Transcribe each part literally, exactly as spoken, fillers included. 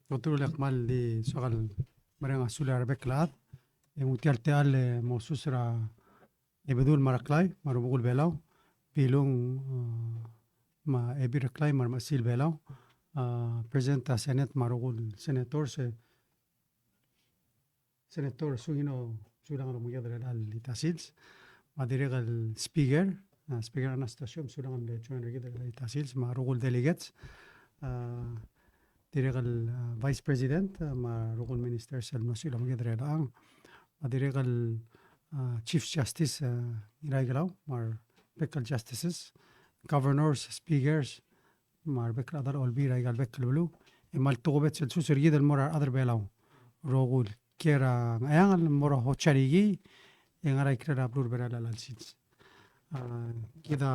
Kot el ua le kmal di soak el mereng a sulir a rebek el chad. E ng ua tia el techall el mo osus er a Ibedul me a Reklai me a rubekul Belau, Bilung, eh, me a Ebil Reklai me a remechesil Belau, a President er a Senate me a rokui el senators, e Senator Sungino, sulang el omenged er chelecha el ita sils. Me a dirrek el Speaker, a, Speaker Anastacio, sulang el mle join er kid er chelecha el ita sils, me a rokui el delegates, a, dirrek el, a, Vice President, a, me a rokui el ministers el mlo sulang el omenged er chelechang. Me a dirrek el, a, Chief Justice, a, Ngiraikelau, me a rebek el justices, governors, speakers, me a rebek el chad er a Olbiil er aika el bek el beluu, e kmal tokubets el sus er kid el mo er a rechad er a Belau. Rokui el kiei er a Ngcheangel el mo er a Hocharihie, e ngar er a ikrel a beluu er a Belau er chelecha el sils. A, kid a,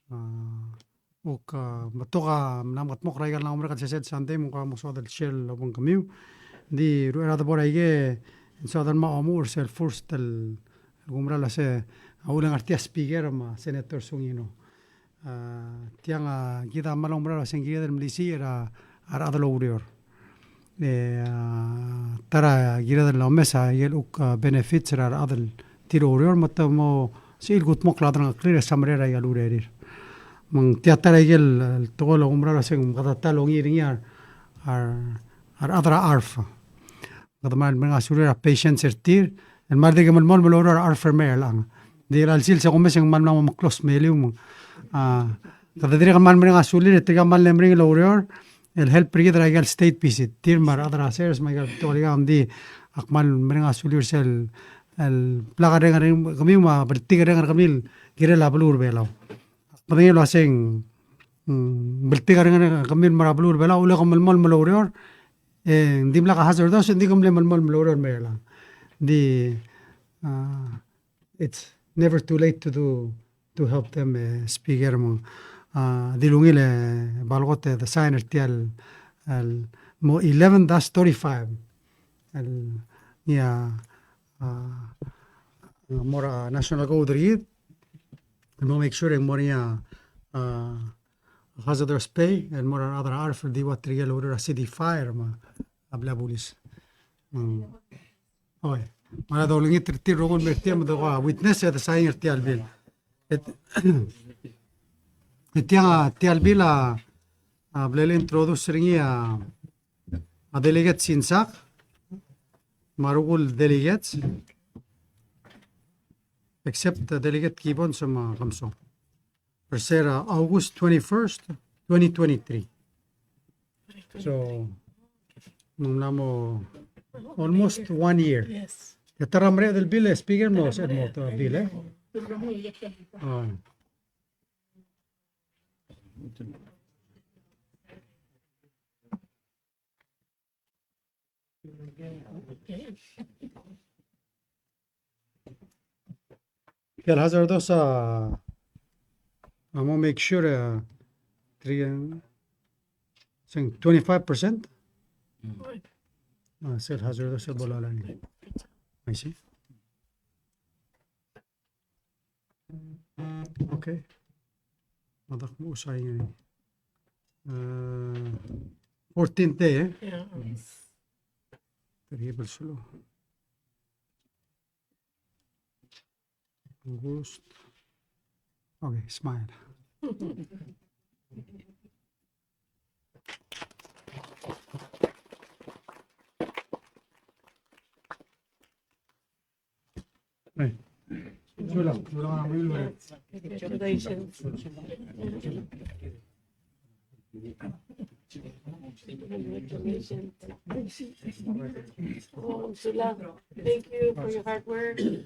a, uk, a, betok a mla mekedmokl er aika el ngar er a sesei el Sunday me ng kuk mo soad el share el obengkemiu. Ng di uchei er a debo er aike, e ng soad el mo omuchel er sel first el, el kumerang el uase, a, ulengar tia Speaker me a Senator Sungino. A, tiang a kid a kmal oumerang el uase ng kired el melisiich er a, a rechad el oureor. E, a, ta er a kired el omes a ikel kuk, a, benefits er a rechad el tir el oureor me te mo sebechir el kudmokl a delengcheklir e summary er aika el urerir. Me ng tia ta er a ikel, el tekoi el oumerang el uase ng meketeket el ongeim er ngii a, a, a rechad er a ARFF. Kede kmal mereng a sulir a patience er tir, el kmal dirk melemolem el oureor er a ARFF er Maryland. Ng di chelecha el sils e kumes e ng kmal mla mo close meliu me, a, kede dirrek el kmal mereng a sulir, e tirka kmal mle meringel el oureor el help er kid er aika el state visit. Tir me a rechad er a sers me aika el betok el ikang, ng di ak kmal mereng a sulir sel, el blak a reng er kemiu me a bltikerreng er kemiu el kirel a beluu er a Belau. Ak medengei el uase ng, mm, bltikerreng er kemiu el mo er a beluu er a Belau, a uchul e ke melemolem el oureor, e ng dimlak a hazardous, e ng di ke mle melemolem el oureor er Maryland. Ng di, a, it's never too late to do, to help them, e, Speaker, me ng, a, di ungil e bo el kot e de sign er tia el, el mo eleven dash thirty-five. El ngii a, a, mo er a national code er kid, el mo make sure e ng mo er ngii a, a, hazardous pay, el mo er a rechad er a ARFF el di ua tirke el oureor er a city fire me a blil a bulis. Mm. Oi. Me a dolengit er tir el rokui el mei er tia me de ko a witness e de sign er tia el bill. E, e tiang a, tia el bill a, a bla le introduce er ngii a, a Delegate Sinsak me a rokui el delegates, except, a, Delegate Gibbons me a Kemesong. Er se er a August twenty-first, twenty twenty-three. So, ng mla mo almost one year. Yes. E ta er a mereched el bill, e Speaker, mo se mo ta bill, e? A. Tia el hazardous a, a mo make sure, a, three, a, sel twenty-five percent. Mm. A, sel hazardous a bo lolai. I see. Okay. Madak mo usai ngii. A, fourteenth day, e? Yeah. Yes. Teribil sulu. August. Okay, smile. Congratulations. Congratulations. Oh, Sula, thank you for your hard work. Me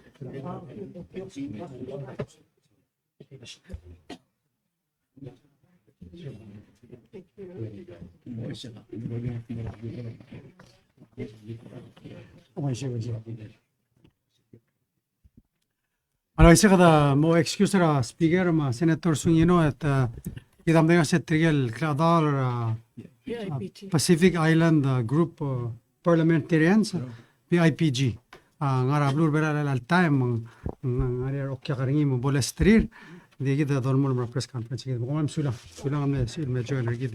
a lsekum e kede mo excuse er a Speaker me a Senator Sungino, e te, kid a medengei a se tirke el klechedaol er a, a, Pacific Island, a, Group, a, Parliamentarians, P I P G. A, ngar er a beluu er a Belau er chelecha el taem, me ng, ng, ng ngar er ngii a okiak er ngii me bo lesterir, ng di kid a dolemolem er a press conference er kid. Me kom kmal mesulang, sulang me sel mle join er kid.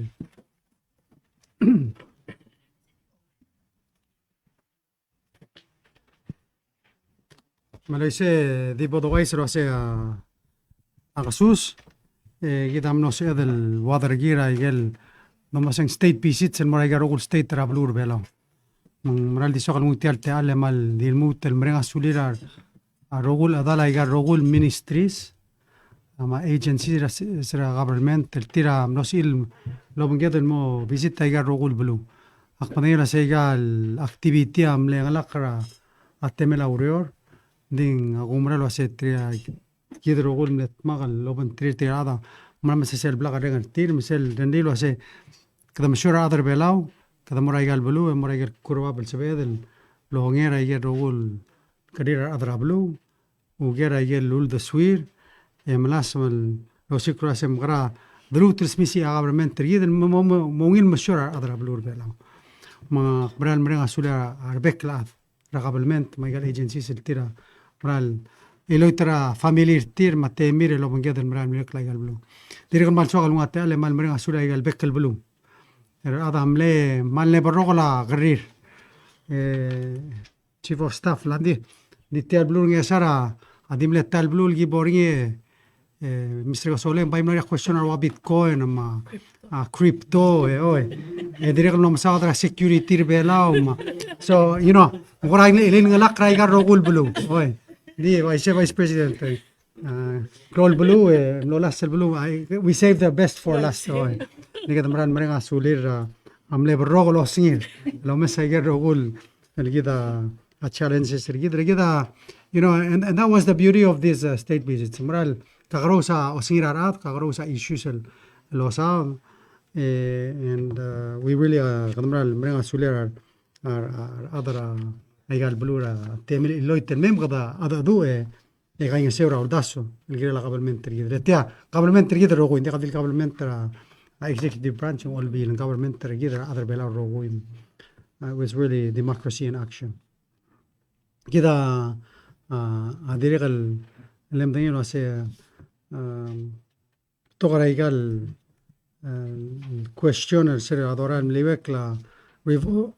Me a lsekum di bo douchais el uasei a, a kesus, e kid a mlo sebeched el ua derkir a ikel, no, me a state visits el mo er a ikel rokui el state er a beluu er a Belau. Me ng mera el di soak el nguu tia el techall e kmal di lmuut el mereng a sulir a, a rokui el chedal a ikel rokui el ministries, a, me a agencies er a, er a government, el tir a mlo sebechir el obengked el mo visit a ikel rokui el beluu. Ak medengei el uasei a ikel activity a mle chengelakl er a, a temel a ureor, ng di ak oumera el uasei tir a kid el rokui el mle dmak el obengterir tirka el chad a mera me se sel blak el reng er tir, me sel rengrir el uasei kede mesiou er a rechad er a Belau, kede mo er a ikel beluu, e mo er a ikel kurebab el sebeched el onger a ikel rokui el kerir a rechad er a beluu, oker a ikel uldesuir, e melasem el osiik el uasei mekera de lmuut el smisichii a government er kid el mo, mo, mo, mo ungil mesiou er a rechad er a beluu er a Belau. Me ak mera el mereng a sulir a rebek el chad er a government me a ikel agencies el tir a mera el chiloit er a family er tir me a temir el obengked el mera el meliuekl a ikel beluu. Dirrek el kmal soak el nguu a techall e kmal mereng a sulir a ikel bek el beluu er a rechad a mle, kmal mle berrokel a kerrir. E, Chief of Staff, Landi, ng di tia el beluu er a Ngchesar a, a di mle ta el beluu el ki bo er ngii, e, Mister Kesolei, ng bai mlo er ngii a question er a ua Bitcoin me a, a, crypto, e, oi. E dirrek el mlo mesaod er a security er a Belau me a. So, you know, ng kora ilengelakl er a ikel rokui el beluu, oi. Di, Vice, Vice President, e. A, klou el beluu, e, mlo last el beluu, a, we save the best for last, oi. Ng di kede mera el mereng a sulir, a, a mle berrokel el osengir el omes a ikel rokui el kid a, a challenges er kid, er kid a, you know, and, and that was the beauty of these, uh, state visits. Mera el kakerous a osengir a rechad, kakerous a issues el, el losaod, e, and, uh, we really, uh, kede mera el mereng a sulir a, a, a, a rechad er a, a ikel beluu er a temel el chiloit el mei me kede, a, chedecheduch, e, e kaingeseu er a uldasu el kirel a government er kid. Le tia, government er kid el rokui, ng diak di el government er a, a, executive branch, ng olbiil, ng government er kid er a rechad er a Belau el rokui. Uh, it was really democracy in action. Kid a, a, a dirrek el, el medengei el uasei, um, betok er a ikel, uh, question el sel dorael el meliuekl a revol-,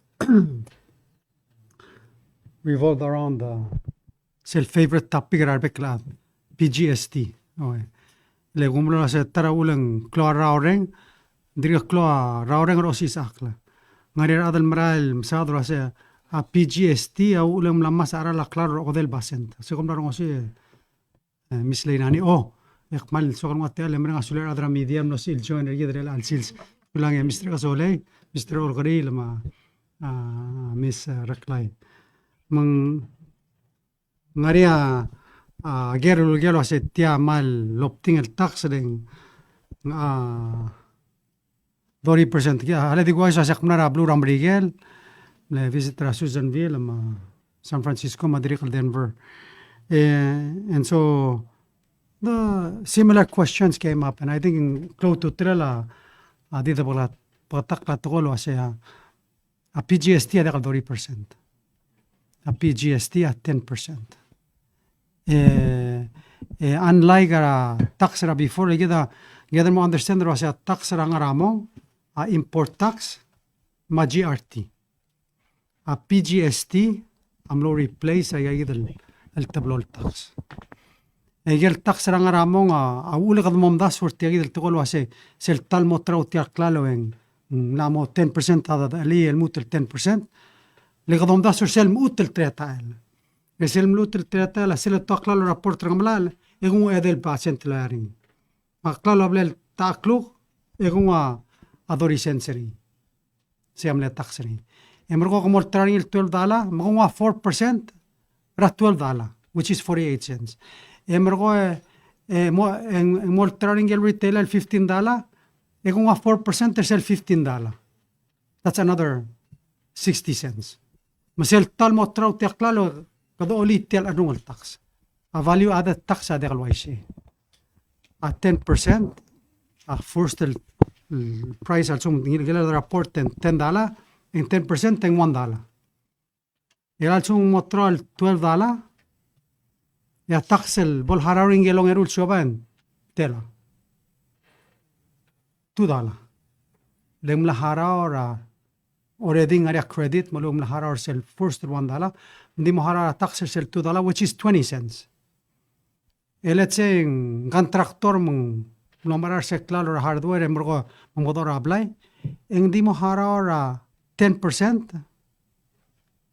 revolved around the sel favorite topic er a rebek el chad, P G S T. Oi. Le kuk mlo er a se ta er a uchul e ng klou a rraureng, ng dirk klou a rraureng er a osisechakl. Ng ngar er ngii a rechad el merael el mesaod el uasei a P G S T a uchul e ng mla ngmasech a cheral a klalo er a okedei el basent. Se kom mla rongesii, e, Miss Leinani. O, e kmal soak el nguu a techall e mereng a sulir a rechad er a media el mlo sebechir el join er kid er chelecha el sils. Sulang e Mister Kesolei, Mister Olkeriil me a, a, Miss, e, Reklai. Me ng ngar er ngii a, a, ker el uleker el uasei tia kmal lobding el tax er ngii, a, thirty percent. Ki, a, le di kuk uaisei a se ak mla er a beluu er a Merikel, mle visit er a Susanville, me a San Francisco, me a dirrek el Denver. E, and so, the similar questions came up, and I think klou a ultutelel a, a di de bleketakl a tekoi el uasei a, a P G S T a diak el thirty percent. A P G S T a ten percent. E, e, unlike er a tax er a before, kid a, kid a mo understand er a uasei a tax er a ngar er a mong, a import tax, me a G R T. A P G S T a mlo replace a ikakid el, el teblo el tax. E ikel tax er a ngar er a mong a, a uchul e kede mo omdasu er tia kid el tekoi el uasei, sel ta el mo terau tia el klalo e ng, ng mla mo ten percent a, a, a, el lmuut el ten percent. Le kede omdasu er sel lmuut el teletael. E sel lmuut el teletael a sel ta el klalo er a port er a Ngemelachel, e kung edei el basent el loia er ngii. Me a klalo a blal ta el kluk, e kung a, a thirty cents er ngii. Sei a mle tax er ngii. E merekong e ke mo olterau er ngii el twelve dollar, me kung a four percent er a twelve dollar, which is forty-eight cents. E merekong e, e mo, e, e mo olterau er ngii el retail el fifteen dollar, e kung a four percent er sel fifteen dollar. That's another sixty cents. Me sel ta el mo terau tia el klalo, kede olii tia el cherrungel el tax. A value added tax a diak el uaisei. A ten percent, a first el, el price a lsekum ng ngilai er a port e ng ten dollar, e ng ten percent e ng one dollar. E a lsekum ng mo terau el twelve dollar, e a tax el bo leharau er ngii el ongeru el siobai e ng tela. Two dollar. Le ng mla harau er a already ng ngar er ngii a credit, me a lechub e ng mla harau er sel first el one dollar, ng di mo harau er a tax er sel two dollar, which is twenty cents. E let's say, ng contractor me ng mlo mechar er sel klalo er a hardware, e merekong me ng mo dechor er a blai, e ng di mo harau er a ten percent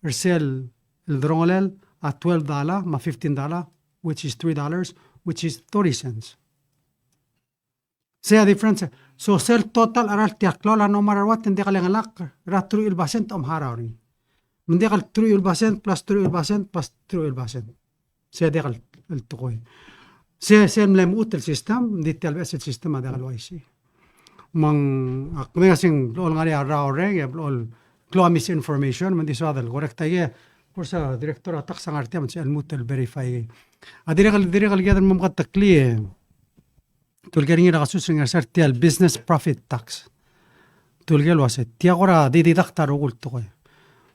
er sel el delongelel a twelve dollar me a fifteen dollar, which is three dollars, which is thirty cents. Sei a difference. So sel total er a cheral tia el klalo, no matter what, ng diak lengelakl er a teruich el basent a omharau er ngii. Me ng diak el teruich el basent plus teruich el basent plus teruich el basent. Sei a diak el, el tekoi. Sei, sei el mle mechut el system, ng di tia el beches el system a diak el uaisei. Me ng, ak medengei a se ng blechoel ngar er ngii a rraurreng, e blechoel klou a misinformation, me ng di soad el correct a ikei, of course, a director er a tax a ngar er tia me ng sebechel lmuut el verify ikei. A dirrek el, dirrek el kired el mo meketeklii, e te uleker er ngii er a kasus er ngii er sel tia el business profit tax. Te uleker el uasei, tia kora di deduct a rokui el tekoi.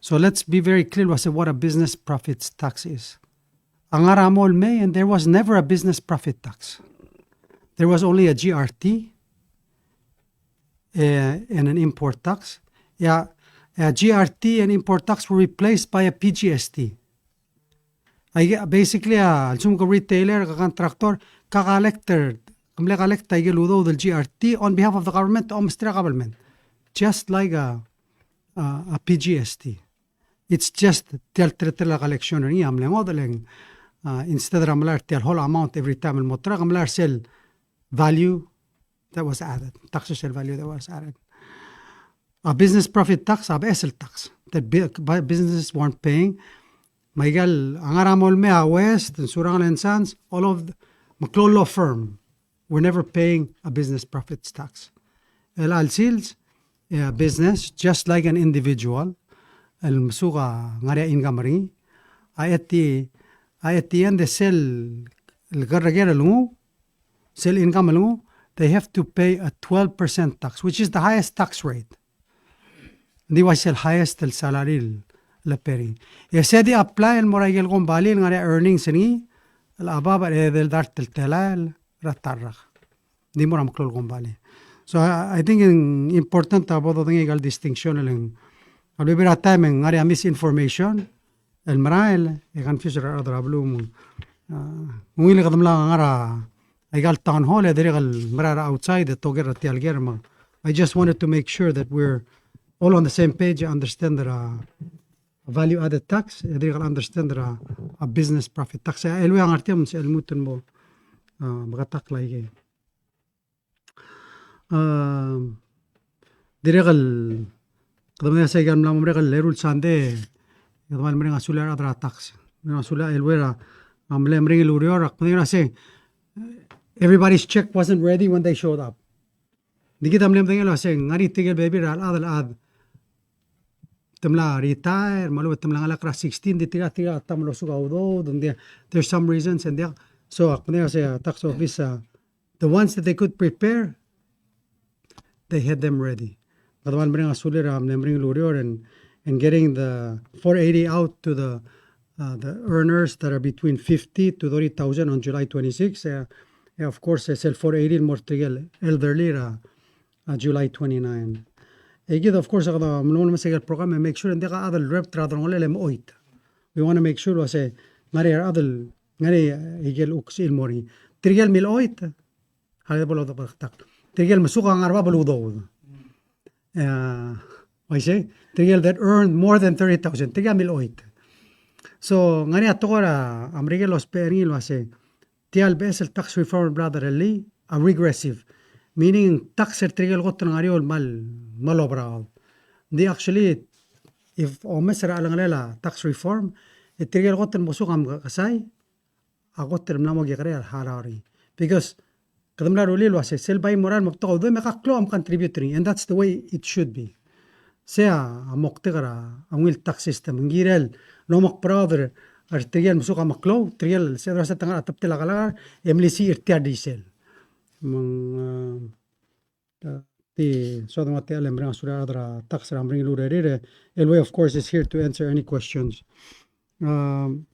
So let's be very clear el uasei what a business profits tax is. A ngar er a mo el mei, and there was never a business profit tax. There was only a G R T, eh, and an import tax. Yeah, a G R T and import tax were replaced by a P G S T. Aike, basically, a lsekum ke retailer, ke contractor, ke collect er, ke mle collect er a ikel udoud el G R T on behalf of the government, a omesterir a government. Just like a, a, a P G S T. It's just tia el teletelel a collection er ngii a mle ngodech el, uh, instead er a melai er tia el whole amount every time el mo track, a melai er sel value that was added, tax er sel value that was added. A business profit tax a beches el tax that bu-, bu-, businesses weren't paying. Me aike el, a ngar er a mo el mei a West, and Surangel and Sons, all of the, me a klou el law firm, we're never paying a business profits tax. El chelecha el sils, a business, just like an individual, el mesuk a ngar er ngii a income er ngii, a at the, a at the end, e sel, el kerreker el nguu, sel income el nguu, they have to pay a twelve percent tax, which is the highest tax rate. Ng di uaisei el highest el salary el, el pay er ngii. E sei a di apply el mo er a ikel kombalii el ngar er ngii a earnings er ngii, el above er a edei el dart el telael er a ta el rak. Ng di mo er a meklou el kombalii. So I, I think ng important a bo dodengei aika el distinction el ng, a bebil er a taem e ng ngar er ngii a misinformation el merael, e confuse er a rechad er a beluu me ng, a, ungil e kede mla ngar er a aika el town hall, e dirrek el merael er a outside, e toker er tia el ker me. I just wanted to make sure that we're all on the same page, understand that, uh, value added tax, e dirrek el understand er a, a business profit tax. E a elii a ngar tia me ng sebechel lmuut el mo, a, meketakl a ikei. A, dirrek el, kede medengei a se aika el mla mo merek el eru el sandei, kede kmal mereng a sulir a rechad er a tax. Mereng a sulir a elii er a, a mle meringel el ureor, ak medengei a se, everybody's check wasn't ready when they showed up. Ng di kid a mle medengei el uasei, ng ngar er ngii tirke el bebil er a rechad el chad te mla retire, me a lechub e te mla ngalek er a sixty, ng di tirka, tirka a ta mlo mesuk a udoud, ng di, there's some reasons, ng di, so, ak medengei a se, a tax office, a, the ones that they could prepare, they had them ready. Kede kmal mereng a sulir a mle meringel el ureor and, and getting the four eighty out to the, uh, the earners that are between fifty to thirty thousand on July twenty-six. Uh, of course, e sel four eighty el mo er tirke el elderly er a, a, July twenty-nine. E kid, of course, a kede melemolem er sel program e make sure ng diak a chad el rebet er a delongelel e mechoit. We want to make sure el uasei ngar er ngii a rechad el, ngar er ngii a ikel uksei el mo er ngii. Tirke el milechoit, a lebo el odebeketakl. Tirke el mesuk a ngar er a bab el udoud. A, uaisei, tirke el that earned more than thirty thousand, tirke a milechoit. So, ngar er ngii a tekoi er a Merikel el ousbech er ngii el uasei, tia el beches el tax reform el bla derellii a regressive. Meaning, tax er tirke el kot el ngar er eou el kmal, kmal oberaod. Ng di actually, if omes er a chelengelel a tax reform, e tirke el kot el mosuk a mekesai, a kot el mla mo kekerei a harau er ngii. Because kede mla rullii el uasei, sel bai mo er a el mo betok a udoud me ke klou a mo contribute er ngii, and that's the way it should be. Sei a moktek er a ungil tax system. Ng kirel el omekberaod er tirke el mesuk a meklou, tirke el se er a se te ngar er a tebtel a kelekar, e melisiich er tia el diesel. Me ng, a, a, di soad el nguu a techall e mereng a sulir a rechad er a tax er a meringel el urerir, e Elway, of course, is here to answer any questions. Um,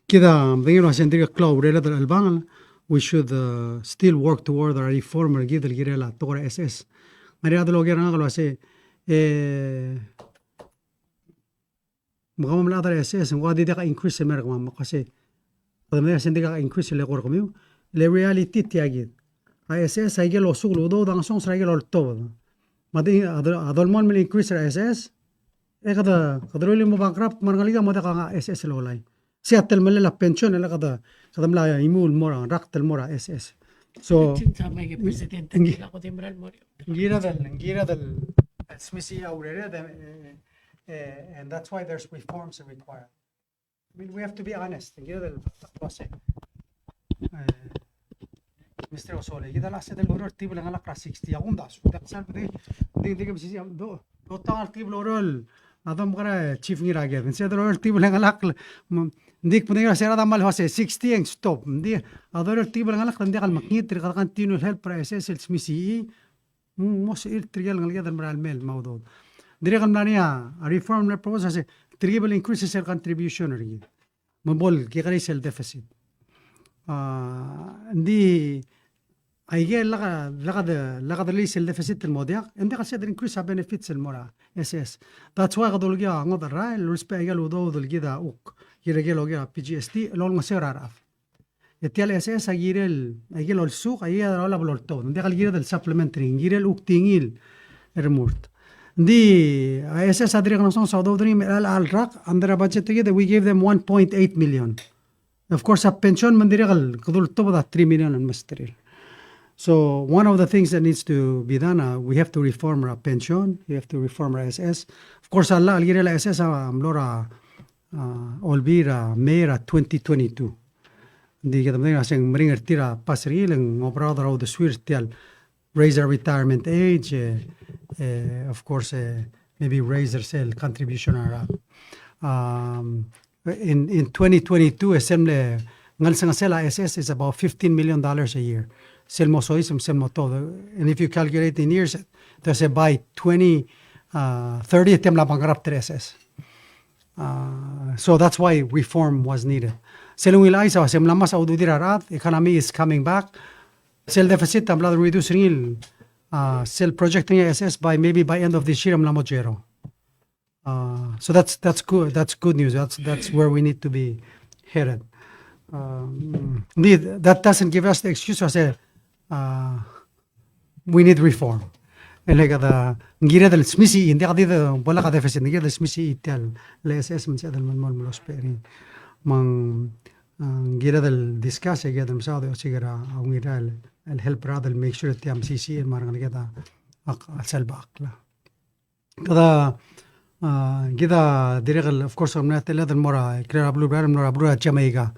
kid a medengei el uasei ng dirk klou a urered er a chelebangel, we should, uh, still work toward a reform er kid el kirel a tekoi er a S S. Ngar er ngii a chad el oker er ngak el uase, e, me kemam el chad er a SS, ng ua di diak a increase el mer kemam, me ak uase, kede medengei el uase ng diak a increase el eko er kemiu, le reality tia kid. A SS a ikel osuk el udoud a ngesonges er a ikel oltobed. Me a di, a do-, a dolemolem el increase er a SS, e kede, kede rullii el mo bankrupt, me a rengalek a mo diak a SS el olai. Sei a telemellel a pension, e le kede, kede mla imuul el mo er a, rakt el mo er a SS. So, ng-, ng-, ng kired el, ng kired el, el smisichii a urered, e, e, e, and that's why there's reforms required. I mean, we have to be honest. Ng kired el, e, Mister Osole, kid a last el oureor er a tebel el ngalek er a sixty, a kumdasu. Dak sal bdi, di, di, di, do, do tang el tebel el oureor, a dom kora chief Ngiraked. Ng sel oureor er a tebel el ngalek, me, ng di kbedengei er a se er a dam el uase sixty e ng stop. Ng di, a oureor er a tebel el ngalek, ng diak el mekngit, e kede continue el help er a SS el smisichii. Mm, mo sebechir tirke el ngeleked el mera el mei el mo udoud. Ng dirrek el mla er ngii a reform el proposal a se, tirke el increase sel contribution er kid. Me bo el kekerei sel deficit. A, ng di, aike el lak, lak de, lak de release el deficit el mo diak, e ng diak el sebeched el increase a benefits el mo er a SS. That's why kede ulekii a ngodech el rael, el ousbech aike el udoud el kid a kuk, kirel aike el oker a PGST, el olengeseu er a rechad. E tia el SS a kirel, aike el olsuk, aike el olab el oltobed. Ng diak el kired el supplement er ngii, ng kirel kuk tingii el remurt. Ng di, a SS a dirrek el ngesonges a udoud er ngii me a chelecha el rak, under a budget er kid, we gave them one point eight million. Of course, a pension me ng dirrek el kede ultobed a three million el mesterir. So, one of the things that needs to be done, uh, we have to reform our pension, we have to reform our SS. Of course, a llach el kirel a SS a mlo er a, uh, Olbiil er a May er a twenty twenty-two. Ng di kede medengei el uase ng meringel er tir a pass er ngii el ng oberaod er a uldesuir tia el raise our retirement age, e, e, of course, e, maybe raise er sel contribution er a, um, in, in twenty twenty-two, e sel mle ngelsengesel a SS is about fifteen million dollars a year. Sel mo soiseb, sel mo tobed. And if you calculate in years, there's a by twenty, uh, thirty, e tia mla bankrupt er a SS. Uh, so that's why reform was needed. Sel ungil chais a uase ng mla ngmasech a ududir a rechad, economy is coming back. Sel deficit a mla reduce er ngii, uh, sel project er ngii a SS by maybe by end of this year a mla mo zero. Uh, so that's, that's good, that's good news. That's, that's where we need to be headed. Um, indeed, that doesn't give us the excuse a uase, uh, we need reform. E le kede, ng kired el smisichii, ng diak di de bo lak a deficit, ng kired el smisichii tia el SS me ng sebeched el melemolem el ousbech er ngii. Me ng, a, ng kired el discuss, e kired el mesaod e osiik er a ungil el, el help er a rechad el make sure tia mesisichii el me a rengeleked a, a, a sel bechakl. Kede, a, kid a dirrek el, of course, a mle teleteled el mo er a, kirel a beluu er a, mo er a beluu er a Jamaica.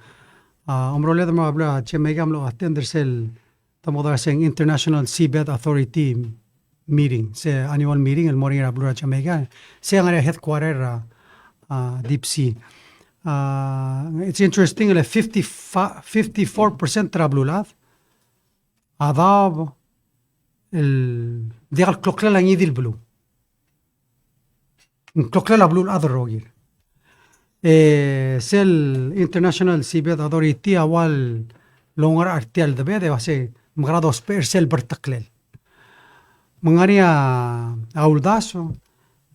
A, omerolled el mo er a beluu er a Jamaica, mlo attend er sel, te mo dmu er sel International Seabed Authority meeting, se annual meeting el mo er ngii er a beluu er a Jamaica, se ngar er a headquarter er a, a, deep sea. A, it's interesting, el fifty, fifty-four percent er a beluulechad a daob el diak el kloklel a ngii di el beluu. Ng kloklel a beluulechad el rokir. E sel International Seabed Authority a ua longerachel er tia el debed e uase mekerang e dousbech er sel berteklel. Me ng ngar er ngii a uldasu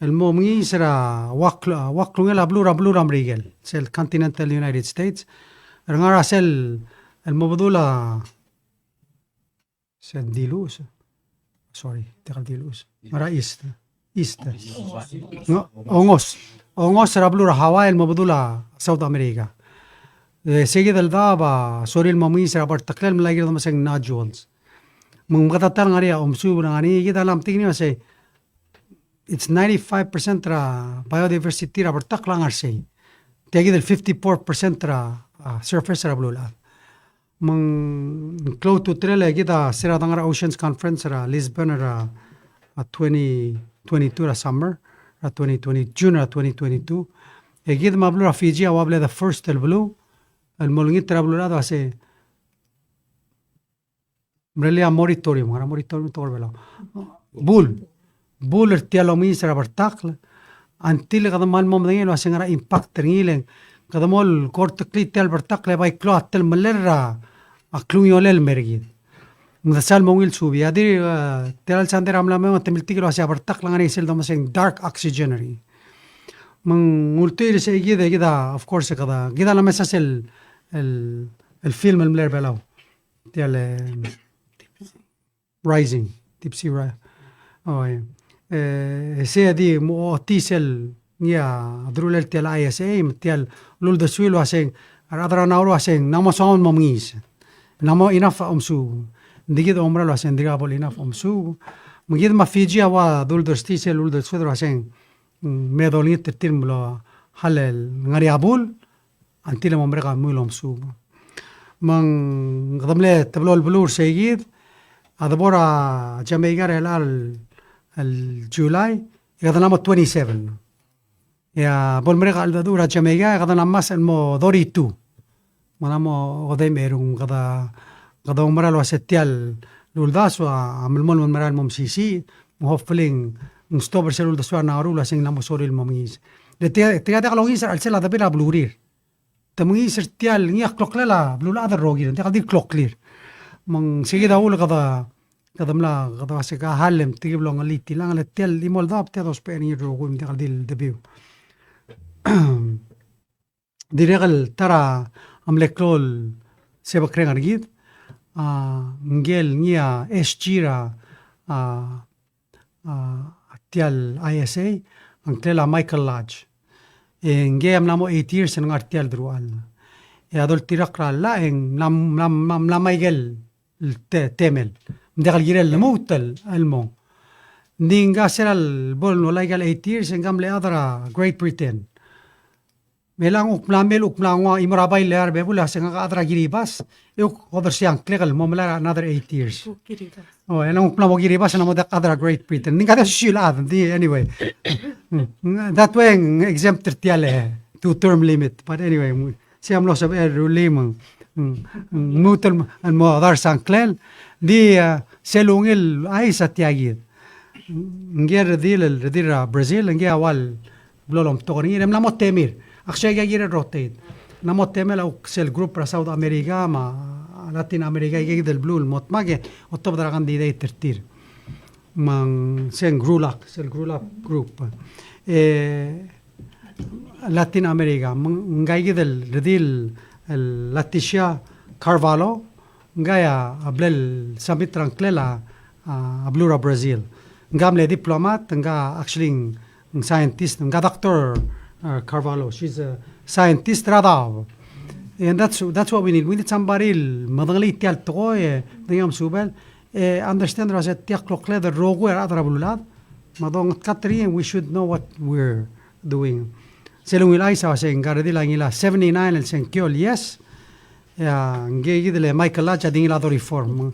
el mo mengiis er a ua kl-, ua klungel a beluu er a, beluu er a Merikel, sel continental United States. Er ngar er a sel el mo bedul a Sel diluches. Sorry, diak el diluches. Ngar er a east. East. Ng-, ongos. Ongos er a beluu er a Hawaii el mo bedul a South America. E, se kid el daob a sorir el mo mengiis er a berteklel el melai kid el mo se ng nodules. Me ng meketeketang el ngar er ngii a omesub er ngii, kid a mla metik ngii me sei, it's ninety-five percent er a biodiversity er a bertekl a ngar sei. Tia kid el fifty-four percent er a, a, surface er a beluulechad. Me ng klou a ultutelel e kid a se er a dengar er a Oceans Conference er a Lisbon er a, a twenty twenty-two er a summer, er a twenty twenty, June er a twenty twenty-two. E kid me a beluu er a Fiji a ua bla the first el beluu el mo olengit er a beluulechad el uase mle er ngii a moratorium, ngar er a moratorium er a tekoi er a Belau. Bul. Bul er tia el omengiis er a bertekl, until kede mal mo medengei el uase ngar er a impact er ngii, le ng kede mo el korteklii tia el bertekl e bai klou a telemellel er a klungiolel el mer kid. Ng di sel mo ungil subii. A di, a, tia el sandei er a mla mo, te miltik el uasei a bertakl a ngar er ngii sel domes e ng dark oxygen er ngii. Me ng ultuil er sei kid, e kid a, of course, kede, kid a le mesa sel, el, el film el mle er a Belau. Tia el, e, Rising, Deep Sea Ri-, o, e. E, sei a di mo ochotii sel ngii a delulel tia el I S A, me tia el uldesuir el uaseng, a rechad er a Nauru a uaseng, ng mo soam el mo mengiis. Ng mo enough a omesuub. Ng di kid oumera el uaseng, ng dirkak bo el enough a omesuub. Me kid me a Fiji a ua doldersii sel uldesued el uaseng, mm, me dolengit er tir el mlo hal el ngar er a bul, until e mo merek a mui el omesuub. Me ng kede mle teblo el beluu er sei kid, a debo er a Jamaica er chelecha el, el July, e kede mla mo twenty-seven. E a bo lemerek a cheldecheduch er a Jamaica, e kede mla ngmasech el mo thirty-two. Me ng mla mo okedei me a eru, kede, kede oumera el uasei tia el uldasu a, a melemolem el merael el mo mesisiich, me hopefully ng, ng stop er sel uldesuir a Nauru el uaseng ng mla mo sorir el mo mengiis. Le tia, tia diak longiis er a chelsel a debil a belurir. Te mengiis er tia el ngii a kloklel a beluulechad el rokir, ng diak el di kloklir. Me ng sei kid a uchul kede, kede mla, kede uasei ka hal e me tirke el blo ngelii tilang, le tia el chimo el daob, tia dousbech er ngii el rokui, me ng diak el di el debiu. Dirrek el ta er a mle klou el sebekreng er kid, a, ngike el ngii a S G er a, a, a, tia el I S A, a ngklel a Michael Lodge. E ngii a mla mo eight years el ngar tia el deruchall. E a doltirakl er a llach, e ng mla, mla, mla, mla me aike el te-, temel. Ng diak el kirel el lmuut el, el mong. Ng di ngka sel bo el ngar er aike el eight years, e ngka mle chad er a Great Britain. Me chelechang kuk mla mei, kuk mla nguu a chimo er a bai el lecha er a bebul, e a se ngak a chad er a Kiribati, e kuk odersii a ngklek el mo melai er a another eight years. Kuk Kiribati. O, e chelechang kuk mla mo Kiribati, e ng mla mo diak chad er a Great Britain. Ng di ngka di osisiu el chad, ng di, anyway. Mm, that way, ng exempt er tia el, e, two term limit. But anyway, ng, sei a mlo sebechel el rullii me ng, mm, mm, lmuut el mo, el mo dars a ngklel. Ng di, e, sel ungil chais a tia kid. Ngii a redil, redil er a Brazil, ngii a ua el blo el omtok er ngii, e mla mo temir. Actually, aika kid el rotate. Mla mo temel a kuk sel group er a South America, me a Latin America, aika kid el beluu el mo dmak e otobed er a candidate er tir. Me ng, se ng GRULAC, sel GRULAC group. E, Latin America, me ng, ngii a kid el redil el Leticia Carvalho, ngii a, a bla el submit er a ngklel a, a, a beluu er a Brazil. Ngii a mle diplomat, ngii a actually ng, ng scientist, ngii a Doctor, uh, Carvalho. She's a scientist er a daob. And that's, that's what we need. We need somebody el medengelii tia el tekoi, e, medengei a mesubel, e, understand er a se tia el klokled el rokui a rechad er a beluulechad. Me a dongetkat er ngii, we should know what we're doing. Sel ungil chais a se ngii a redil a ngilai a seventy-nine el sengkio el yes. E a ngii kid el Michael Lodge a di ngilai a thirty-four. Me ng,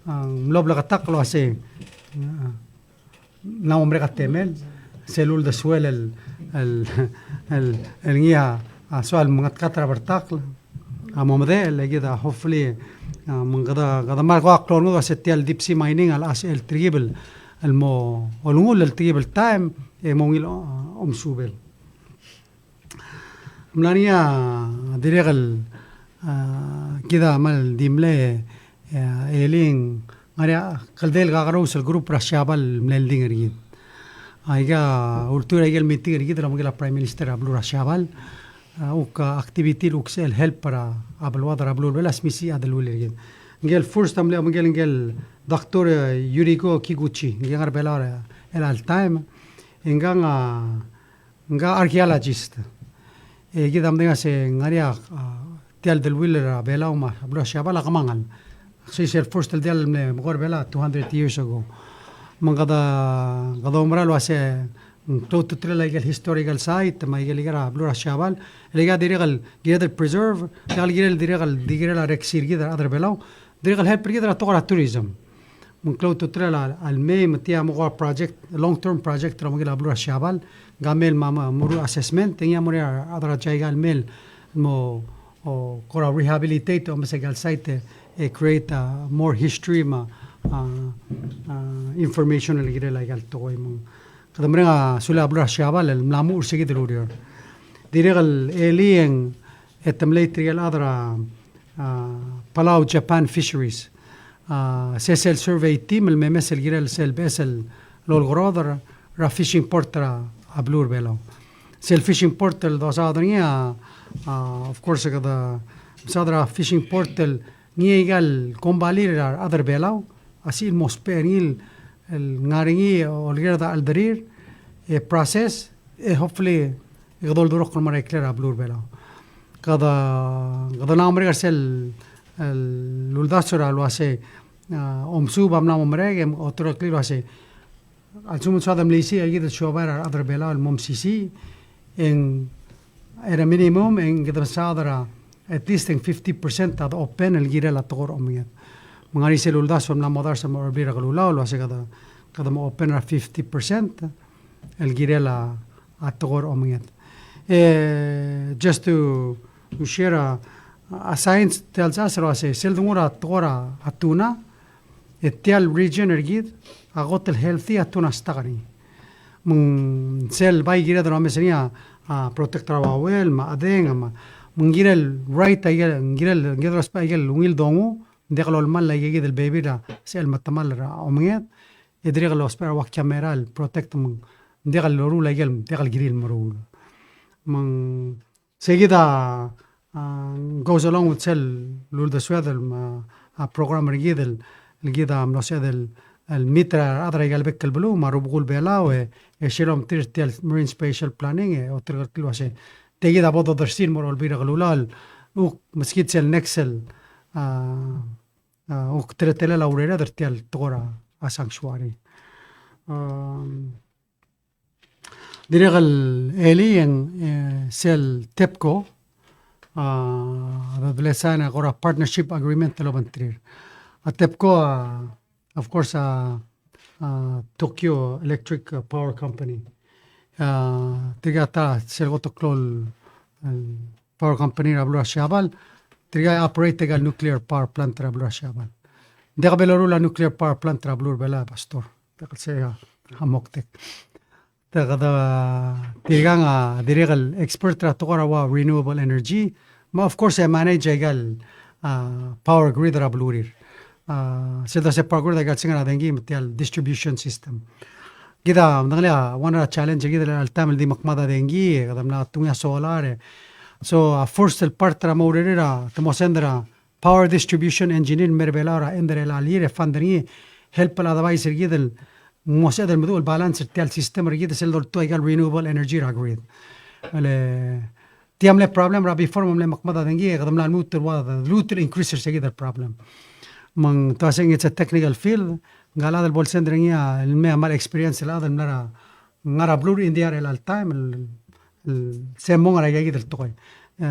a, mlo bleketakl el uasei, a, ng mla mo merek a temel, sel uldesuel el, el, el, el ngii a, a soal mengetkat er a bertakl a mo medechel, e kid a hopefully, a, me ng kede, kede mla ko klou el nguu a se tia el deep sea mining a locha sebechel el telkib el mo olengull el telkib el taem, e mo ungil, a, omesubel. Mla er ngii a dirrek el, a, kid a kmal di mle, e, elii ng ngar er ngii a kldei el kakerous el group er a Siabal el mle oldingel er kid. Aika ultuil er aike el meeting er kid el obengkel a Prime Minister er a beluu er a Siabal, a, uk, a, activity el uk sel help er a beluad er a beluu er a Belau a smisichii a deleuill er kid. Ngike el first a mle obengkel ngike el Doctor, e, Yuriko Kikuchi, ngii a ngar er a Belau er a chelecha el taem. E ngii a, a, ngii a archaeologist. E kid a medengei a se ng ngar er ngii a, a, tia el deleuill er a Belau me a beluu er a Siabal a kemanget. Sei sel first el diall el mle mekoi er a Belau two hundred years ago. Me ng kede, kede oumera el uase ng klou a ultutelel aike el historical site me aike el kirel a beluu er a Siabal, el aika dirrek el kired el preserve, diak el kirel, dirrek el di kirel a rekesii er kid a rechad er a Belau, dirrek el help er kid er a tekoi er a tourism. Me ng klou a ultutelel a, a lemei me tia mo kora project, long term project er a obengkel a beluu er a Siabal, ngii a mei el mo, mo meruul a assessment, e ngii a mo er ngii a rechad er a JICA el mei el mo, o, kora rehabilitate, omes aika el site, e, e create, a, more history me a, a, a, information el kirel aika el tekoi me ng. Kede mereng a sulir a beluu er a Siabal el mla muchel er se kid el ureor. Dirrek el elii e ng e te mlei tirke el chad er a, a, Palau Japan Fisheries. a, se sel survey team el memes el kirel sel beches el olekerdel er a fishing port er a, a beluu er a Belau. Sel fishing port el dosaod er ngii a, a, of course, kede mesaod er a fishing port el ngii aika el kombalii er a rechad er a Belau, a sel mo ousbech er ngii el, el ngar er ngii, olekerd a chelderir, e process, e hopefully, e kede oldurokl el mo er a ikrel a beluu er a Belau. Kede, kede mla merek er sel, el uldasu er a le uase, a, omesuub a mla mo merek, e olterekokl el uase, a lsekum ng soad el melisiich, e kid el siobai er a rechad er a Belau el mo mesisiich, e ng, at a minimum, e ng kede mesaod er a, at least e ng fifty percent a de open el kirel a tekoi er a omenged. Me ng ngar er ngii sel uldasu el mla mo dars el mo er a Olbiil er a Kelulau el uase kede, kede mo open er a fifty percent el kirel a, a tekoi er a omenged. E, just to, to share, a, a science tells us el uase, sel dengu er a tekoi er a, a tuna, e tia el region er kid a kot el healthy a tuna stock er ngii. Me ng sel bai kired el omes er ngii a, a, protect er a uael, me a chedeng, me, me ng kirel right a ikel, ng kirel, ng kirel ousbech a ikel ungil dongu, ng diak lolemall a ikakid el bebil er a sel metemall er a omenged, e dirrek el ousbech er a ua camera el protect me ng diak loruul a ikel, diak el kirir el meruul. Me ng Sei kid a, a, goes along with sel uldesued el, a, a program er kid el, el kid a mlo sebeched el, el meet er a rechad er aika el bek el beluu, me a rubekul Belau, e, e sel omtir tia el Marine Spatial Planning, e, olterekokl el uase. Tia kid a bo dodersii el mo er a Olbiil er a Kelulau, el, uk, meskid sel next el, a, a, uk teletelel a urered er tia el tekoi er a, a sanctuary. Um, Dirrek el elii e ng, e, sel TEPCO, a, a bla lesign a kora partnership agreement el obengterir. A TEPCO, a, of course, a, a Tokyo Electric, a, Power Company. A, tirka ta sel kot el klou el, el power company er a beluu er a Siabal, tirka a operate aika el nuclear power plant er a beluu er a Siabal. Ng diak bo loruul a nuclear power plant er a beluu er a Belau, Pastor. Diak el sei a, a moktek. Te kede, tirkang a dirrek el expert er a tekoi er a ua renewable energy. Me of course, e manage aika el, a, power grid er a belurir. A, sel dose power grid aika el sengk er a dengki me tia el distribution system. Kid a, medengelii a, one er a challenge er kid er a chelecha el taem el di mekmad a dengki, e kede mla tungii a solar, e. So, a, first el part er a mo urerir a, te mo send er a power distribution engineer el mei er a Belau er a end er a chelecha el year, e fund er ngii, help el advise er kid el, mo sebeched el meduch el balance er tia el system er kid sel doltuu aika el renewable energy er a grid. Le, Tia mle problem er a before me mle mekmad a dengki, e kede mla lmuut el ua, lmuut el increase er se kid el problem. Me ng tia se ng it's a technical field, ngka el chad el bo lsend er ngii a, el mei a kmal experience el chad el mla er a, ngar er a beluu er a India er a chelecha el taem, el, el se mong er aika kid el tekoi. E,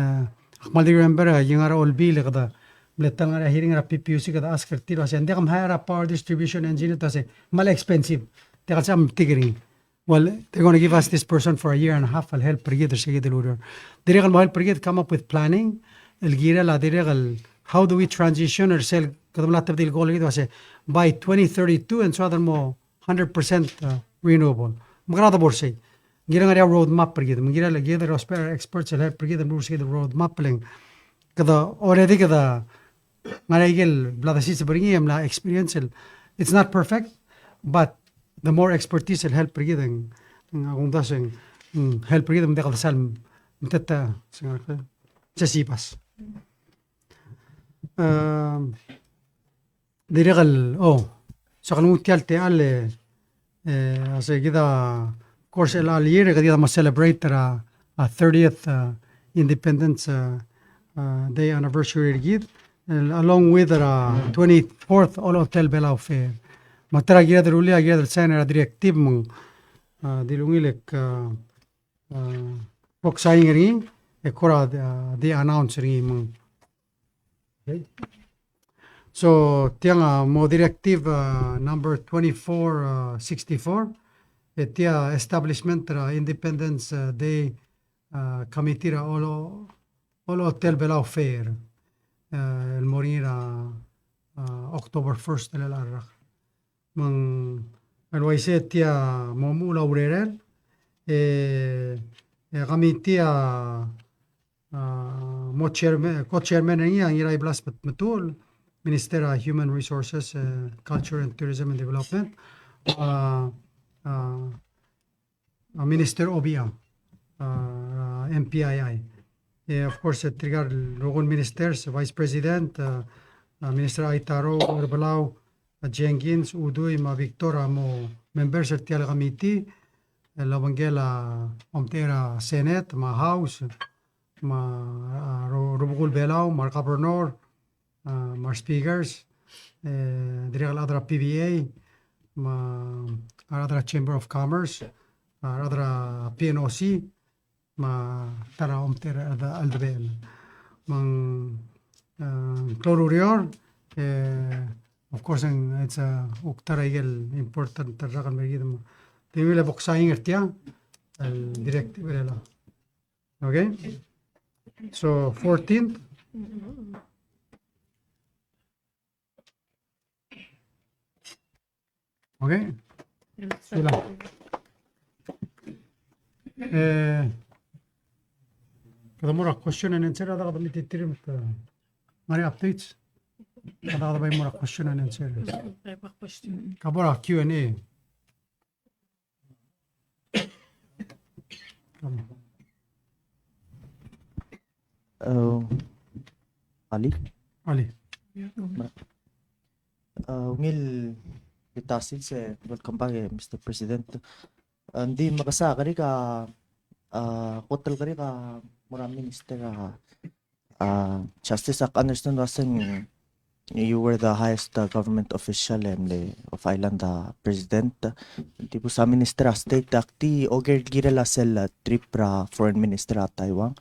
ak kmal di remember, e, aki ngar er a Olbiil e kede mle ta el ngar er a hearing er a PPUC, kede ask er tir el uase, ng diak mhire a power distribution engineer, tia se, kmal expensive. Diak el sebecham metik er ngii. Well, they're gonna give us this person for a year and a half, el help er kid er se kid el ureor. Dirrek el mo help er kid come up with planning, el kirel a dirrek el, how do we transition er sel, kede mla tebedii el goal er kid el uase, by twenty thirty-two, e ng soad el mo hundred percent, uh, renewable. Me kede bo er sei. Ng kirel ngar er ngii a roadmap er kid, me ng kirel kid el ousbech er a experts el help er kid el meruul er se kid el roadmap el ng. Kede already kede ngar er ngii a ikel bla desiseb er ngii, e mla experience el. It's not perfect, but the more expertise el help er kid e ng, ng, a kumdasu e ng, mm, help er kid e ng diak el sal, mm, teta, se ngar er a, sesibas. Um, Dirrek el, oh, soak el nguu tia el techall, e, e, a se kid a, of course, el chelecha el year, e kid a mo celebrate er a, a thirtieth, uh, Independence, uh, uh, Day anniversary er kid, el, along with er a twenty-fourth Olechotel Belau Fair. Me a ta er a kired el rullii, a kired el sign er a directive me ng, uh, di lungil e k, uh, uh, bo ksign er ngii, e kora, uh, di announce er ngii me ng. Okay. So, tiang a mo directive, uh, number twenty-four, uh, sixty-four, e tia establishment er a Independence, uh, Day, uh, Committee er a Olo-, Olechotel Belau Fair, uh, el mo er ngii er a, uh, October first, el chelecha el rak. Me ng el uaisei tia mo mechuul a urerel, e, e committee a, a, mo chairman, co-chairman er ngii a Ngiraiblas Met-, Metmetuchl, Minister er a Human Resources, e, Culture and Tourism and Development, a, a, a Minister Obichang, a, a M P I I. E, of course, e, tirka el rokui el ministers, Vice President, a, a Minister Aitaro, Uherbelau, a Jenkins, Udui, me a Victor, a mo members er tia el committee, el obengkel a omtechei er a Senate, me a House, me a, a, Ru-, Rubekul Belau, me a Governor, a, me a Speakers, e, dirrek el chad er a P V A, me a rechad er a Chamber of Commerce, a rechad er a P N O C, me a ta er a omtechei er a, a, a, me ng, a, klou el ureor, e, of course, ng, it's a, kuk ta er a ikel important el rak el mei er kid me. Te ungil e bo ksaing er tia el directive er a. Okay? So, fourteenth. Okay? Sila. E, kede mo er a question and answer, a kede mei tir me te ngar er ngii a updates. A kede bai mo er a question and answer. Ka bo er a Q and A. E, Alii? Alii. E, ungil, e, ta sils e, welcome back, e, Mister President. E, ng di mekesai a kerik a, e, kot el kerik a mo er a Minister a, a, Justice, ak understand el uaseng you were the highest, uh, government official, e mle of island, uh, president. Di bus a Minister er a State, ak di oker el kirel a sel, uh, trip er a foreign minister er a Taiwan.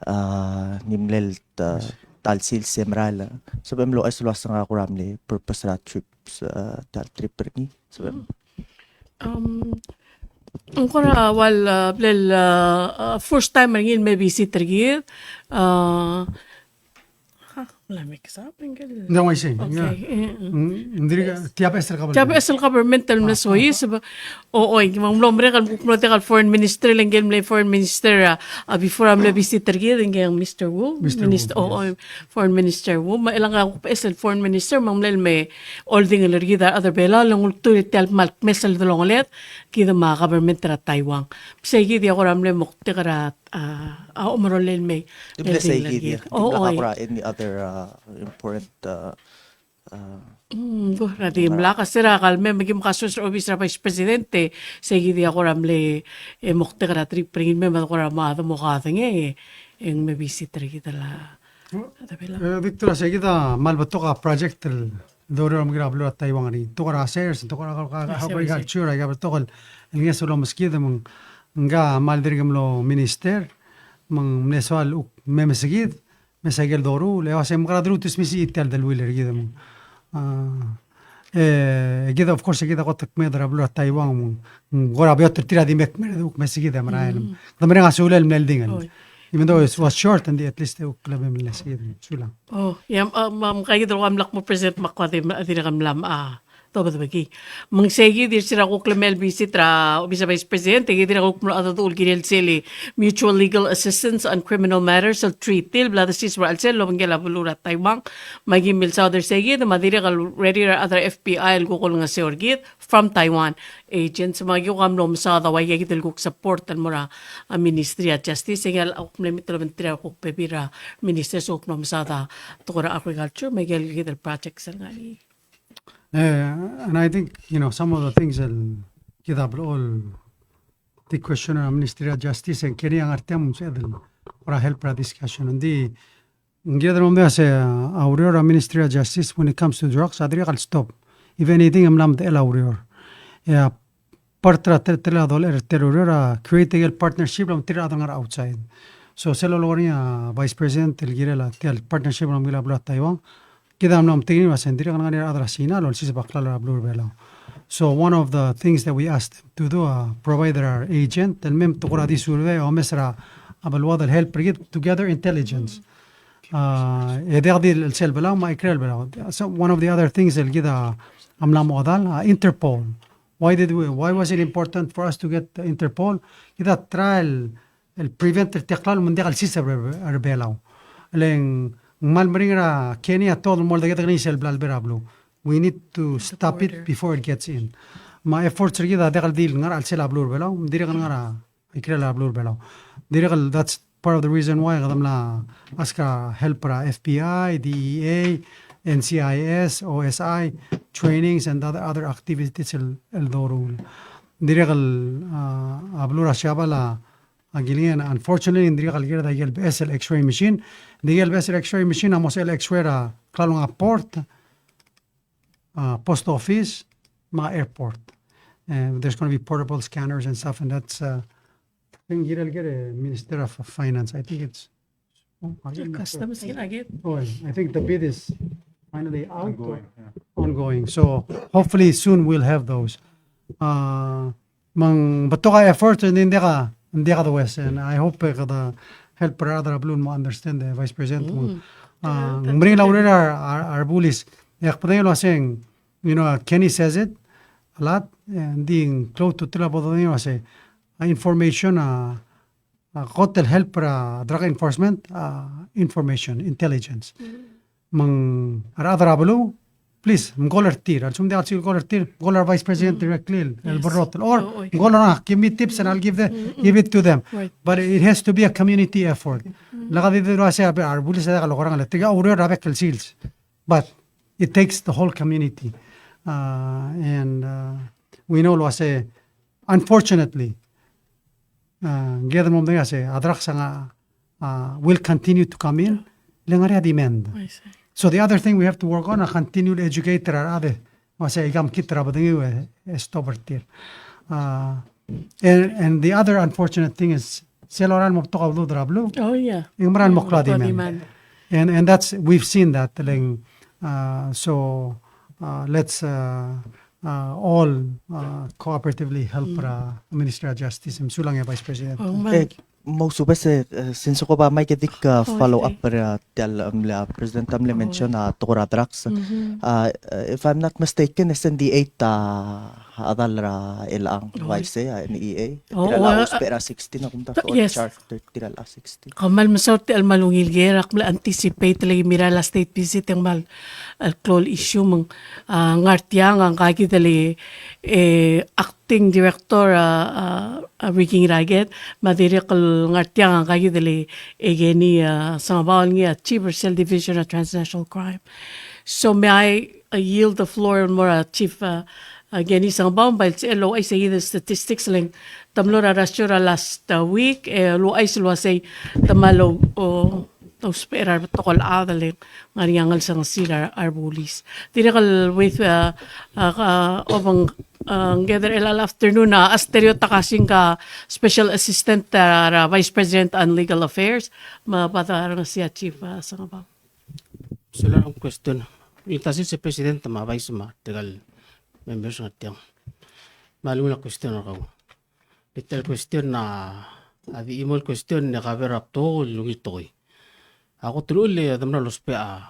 Uh, ng mle, uh, ta el sils e merael, uh, sebechem el ouchais el uaseng a kora mle purpose er a trips, uh, ta el trip er ngii. Sebechem. Um, ng kora ua el, uh, mle, uh, uh, first time er ngii el me visit er kid. Uh, Ha, mla mix up, ngike el. Ng uaisei, okay, yeah. Mm, mm. Ng dirrek, tia beches el government. Tia beches el government el mle soiseb, sebechem. O, oi, me ng mlo merek el kuk mlo diak el foreign minister, le ngike el mle foreign minister, a, a, before a mle visit er kid, ngike el Mister Wu. Mister Wu, yes. O, oi, foreign minister Wu. Me chelechang a kuk beches el foreign minister, me ng mle el me oldingel er kid a rechad er a Belau, le ng ultuil er tia el kmal kmes el delongeled, kid me a government er a Taiwan. Me sei kid a kora mle moktek er a a, a omerolel el mei. Di mle sei kid, yeah. Di mle kora any other, uh, important, uh, uh, mm, go, er a di mle ka se er a kall me, me ki mle kasoes er a obis er a Vice President, e sei kid a kora mle, e, moktek er a trip er ngii el mei, me a kora mo, a, mo kadengei, e, e ng me visit er kid el, a, a, Belau. E, Victor, sei kid a kmal betok a project el doruul er a beluu er a Taiwan er ngii. Betok er a sers, betok er a, a, a, agriculture, a, betok el ngeso el omeskid me ng, ngka a kmal dirk mlo minister, me ng mle soal kuk me mesekid, me se ikel doruul, le uase ng mekera doruul tus misi tia el deleuill er kid me ng. A, e, kid, of course, kid a kot el kmeed er a beluu er a Taiwan me ng, ng kora beot er tir a di me kmeed, kuk mesekid e merael. Mm. Kede mereng a sulel el mle oldingel. Oi. Even though it was short, and at least e kuk lebo el mle mesekid. Sulang. Oh, ia, um, um, ka kid el ua mla kmo President me ak kuk di, dirrek el mla, a, tobedebekii. Me ng sei kid er se er a kuk lemei el visit er a obis er a Vice President, e kid dirrek el kuk mlo mengedecheduch el kirel sel Mutual Legal Assistance on Criminal Matters el treaty el bla desiseb er a chelsel el obengkel a beluu er a Taiwan. Me aki milsaod er sei kid, me a dirrek el ready er a rechad er a F B I el kuk olengeseu er kid from Taiwan agents, me aki kuk a mlo mesaod a ua ikakid el kuk support el mo er a, a, Ministry er a Justice, e ngii a kuk mle meet el obengterir a kuk bebil er a ministers el kuk mlo mesaod a tekoi er a agriculture, me aike el kid el projects el ngar er ngii. Eh, and I think, you know, some of the things el kid a blechoel di question er a Ministry er a Justice, e ng kid a ngar tiang me ng sebeched el kora help er a discussion. Ng di, ng kired el mo medengei a se, a ureor er a Ministry er a Justice when it comes to drugs, a dirrek el stop. If anything, e mla medechel a ureor. E a part er a te-, teletelel a dolech er tia el ureor a create el partnership el mo er tir a rechad el ngar er a outside. So sel lolekoi er ngii a Vice President el kirel a tia el partnership el mo er a beluu er a Taiwan. Kid a mla metik er ngii el uase ng dirrek el ngar er ngii a rechad er a Sina el olsiseb a klalo er a beluu er a Belau. So one of the things that we asked them to do, uh, provide er a agent el mei me te kora di survey e omes er a beluad el help er kid to gather intelligence. Uh, e diak di el sel Belau me a ikrel Belau. So one of the other things el kid a mla mo chedal, uh, Interpol. Why did we, why was it important for us to get Interpol? Kid a try el, el prevent er tia el klalo me ng diak el siseb er, er Belau. Le ng Ng kmal meringel er a Kenny a tekoi el mo oldekedek er ngii sel bla lebo er a beluu. We need to stop it before it gets in. Me a efforts er kid a diak el di el ngar er a chelsel a beluu er a Belau, ng dirrek el ngar er a ikrel a beluu er a Belau. Dirrek el, that's part of the reason why kede mla ask a help er a F B I, D E A, N C I S, O S I, trainings and other, other activities el, el doruul. Dirrek el, a, a beluu er a Siabal a, a kilengei, unfortunately, ng dirrek el kired a ikel beches el X-ray machine. Ng di ikel beches el X-ray machine a mo sebechel X-ray er a klalo el ngar er a port, uh, post office, me a airport. And there's gonna be portable scanners and stuff, and that's, uh, I think, kirel ker, uh, Minister of Finance. I think it's, oh, I think, Customs, yeah, I get. Oh, I think the bid is finally out. Ongoing, yeah. Ongoing. So hopefully soon we'll have those. Uh, Me ng betok a effort, e ng diak a, ng diak a the West, and I hope, e, kede help er a rechad er a beluu el mo understand, e, Vice President. Mm. Me ng, a, ng meringel a urerel a re, a re, a rebulis. E ak medengei el uaseng, you know, Kenny says it a lot, e ng di ng klou a ultutelel a bo dodengei el uase a information, a, a kot el help er a drug enforcement, a, information, intelligence. Mm. Me ng a rechad er a beluu, please, mkol er tir. A lsekum ng diak lsebechir el mkol er tir, mkol er a Vice President directly, el, el berrotel. Or, mkol er ngak, give me tips and I'll give the, give it to them. Right. But it has to be a community effort. Lak di dulu el uase a rebulis a diak lokerang el, tirka a oureor er a bek el sils. But it takes the whole community. Uh, and, uh, we know el uase, unfortunately, uh, ng kired el mo medengei el uase a drugs a, uh, will continue to come in, le ngar er ngii a demand. I see. So the other thing we have to work on, a continue to educate er a rechad el uase aika mekngit er a bedengir e, e stop er tir. Uh, and, and the other unfortunate thing is, sel lorael el mo betok a udoud er a beluu. Oh, yeah. E ng mera el mo klou a demand. And, and that's, we've seen that, le ng, uh, so, uh, let's, uh, uh, all, uh, cooperatively help er a Ministry of Justice. Mesulang e Vice President. Oh, e, mousubes e, e, since ko ba mei e ke dik, uh, follow up er a tia el, um, mle, uh, President a mle mention a tekoi er a drugs. Uh, if I'm not mistaken, e se ng di eight a, a chad er a chelechang, Vice, a N E A. Tirka el ousbech er a sixteen, a kumdasu, yes, or charged er tirka el sixteen. Kmal mesaul tia el kmal ungil ker, ak mle anticipate le ki mirrael a state visit e ng kmal, el klou el issue me ng, a, ngar tiang a ngka kid el, e, acting director, a, a, a Ricky Ngiraiked, me a dirrek el ngar tiang a ngka kid el, e, Kenny, a, Sengebau el ngii a chief er sel division er a transnational crime. So may I, uh, yield the floor el mo er a Chief, uh, uh, Kenny Sengebau, me bai sel louchais e kid el statistics le ng te mlo er a ratio er a last, uh, week, e louchais el uasei te mlo, o, ousbech er a rebetok el chad el ngar er ngii a ngelsengesir a re, a rebulis. Dirrek el with, uh, uh, uh, obeng, uh, ngkeder er chelecha el afternoon, uh, a Asterio Takasing, a Special Assistant, uh, er a Vice President on Legal Affairs, me bada rengesii a Chief, uh, Sengebau. Sulang a question. Ng di sel President me a Vice me tirka el members er tiang. Me a lungil a question er kau. Ng di ta el question a, a di chimo el question e cover a betok el ungil tekoi. A kot el uchul e te mla lousbech a,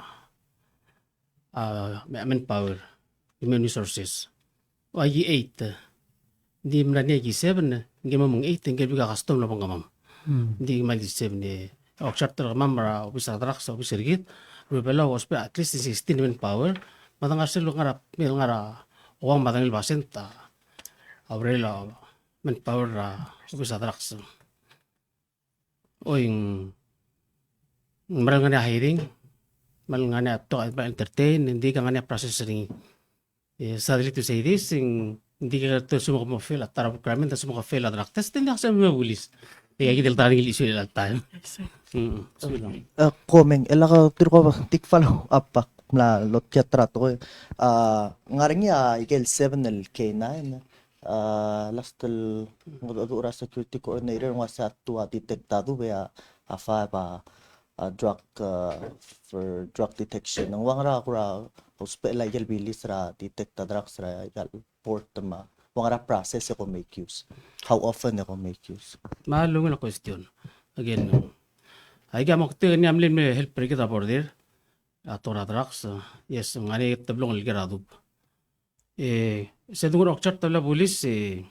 a, manpower, human resources. Ua ki eight. Ng di mla er ngii a ki seven, ngike el mo mong eight, ngike el bik a custom el obengkemam. Hmm. Ng di kmal di seven e. Okiu a charter er kemam er a obis er a drugs, obis er kid. Rubella, ousbech at least sixteen manpower. Me a dengar er sel ngar er a, ngar er a, ua me a dengel basent a, a urerel a manpower er a obis er a drugs. Oi, ng mera el ngar er ngii a hiring, me a ngar er ngii a betok el entertain, ng di ka ngar er ngii a process er ngii. E, sadly to say this, ng di ka te sum ke mo fail a ta er a requirement, te sum ke fail a drug test, ng diak se mo bulis. E, kid el ta er ngii el issue er chelecha el taem. Mm. E, Komeng, e lak tirko a dik follow up, ak mla lotkii a ta er a tekoi. A, ngar er ngii a ikel seven el K nine, a, last el, ng, ng, er a security coordinator, ng uase a two a detect a dub e a, a five a, a drug, a, for drug detection. Ng ua ngera kora ousbech el ikel bilis er a detect a drugs er a ikel port me a ua ngera process e ko make use. How often e ko make use. Me a lungil a question. Again, aika mo kede ngii a mle, mle help er kid er a border. A tekoi er a drugs, a, yes, ng ngar er ngii a teblong el ker a dub. E, se dungor a okiu a charter er a bulis, e,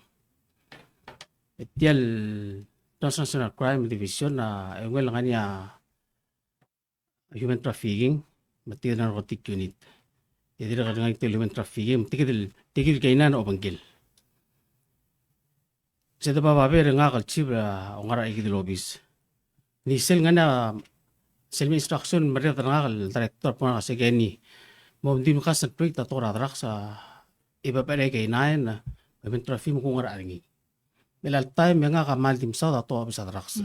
e tia el Transnational Crime Division, a, e ungil ngar er ngii a, human trafficking, me tia el narcotic unit. E dirrek el ngar er ngii tia el human trafficking, me tia kid el, tia kid el kainai a obengkel. Se de bab a ber ngak el chief a ongarang er a ikid el obis. Ng di sel ngar er ngii a, sel mle instruction el merreder er ngak el director a bo ngar er a sekeni. Mo di mle concentrate a tekoi er a drugs a, e bab er a ikei nine, a, human trafficking me kungar er ngii. Me a last time e ngak a kmal di mesaod a tekoi er a obis a drugs.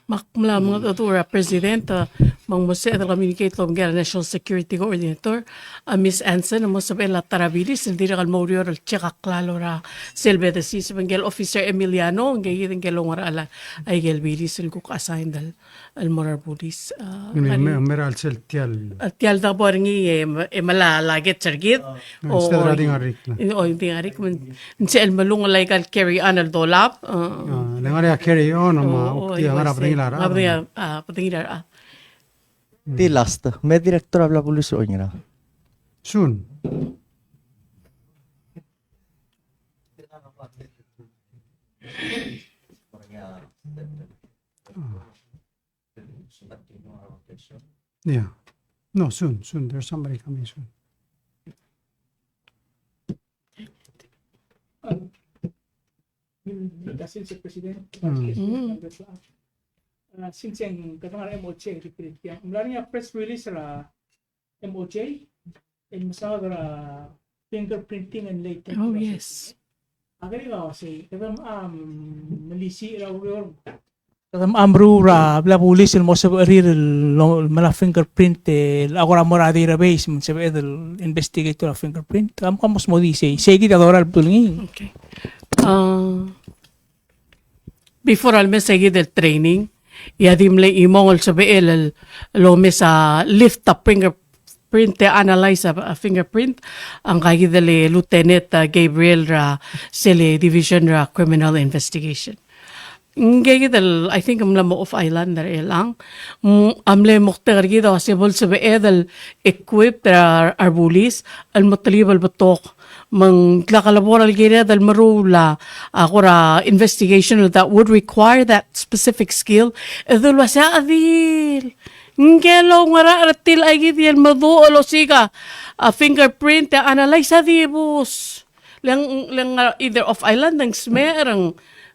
Me ak mla mengedecheduch er a president, a, me ng mo sebeched el communicate el obengkel a national security coordinator, a Miss Anson, e mo sebechel a ta er a bilis el dirrek el mo oureor el check a klalo er a sel bedesis, obengkel Officer Emiliano, ngike kid ngike el oungerachel a ikel bilis el kuk assigned el, el mo er a rebulis. A, me, me, me er a sel tia el, a, tia el debo er ngii e, e mla, mla get er kid. A, o, instead er a di ngar er ngii. O, di ngar er ngii, me ng, ng sebechel melung el aika el carry on el dolab. A, le ngar er ngii a carry on, me a, o, o, tia ngar er a bedengir a rechad. Ngar er a bedengir a, a, bedengir a rechad. Di last, me a director a bla bulis er oingerang. Soon. Yeah. No, soon, soon. There's somebody coming soon. Gracias, President. Mm. Gracias, President. Ah, since ng kede ngar er a M O J, ng mla er ngii a press release er a M O J, el mesaod er a fingerprinting and latent processing. Oh, yes. A ker a uaisei, kede, um, melisiich er a ureor. Kede meruul er a bla bulis el mo sebechir el lo-, el mla fingerprint, e a kora mo er a database, me ng sebeched el investigate er a fingerprint. Kede kuk mo smodii sei, sei kid a dorael el bdul ngii. Okay. Ah, before a lmes a ikid el training, e a di mle chimong el sebechel el, el omes a lift a fingerprint, e analyze a, a fingerprint, a ngka kid el Lieutenant, a, Gabriel er a sel Division er a Criminal Investigation. Ngike kid el, I think, ng mla mo off island er chelechang. Mm, a mle moktek er kid a uase bo lsebeched el equip er a, a rebulis el mo telkib el betok. Me ng tlak lebo er a kired el meruul a, a kora investigation that would require that specific skill. E dul uase a chedil. Ngike el oungerachel er tir a ikid el meduch el osiik a, a fingerprint, e analyze a dibus. Le ng, le ng either off island, e ng smecher, e ng,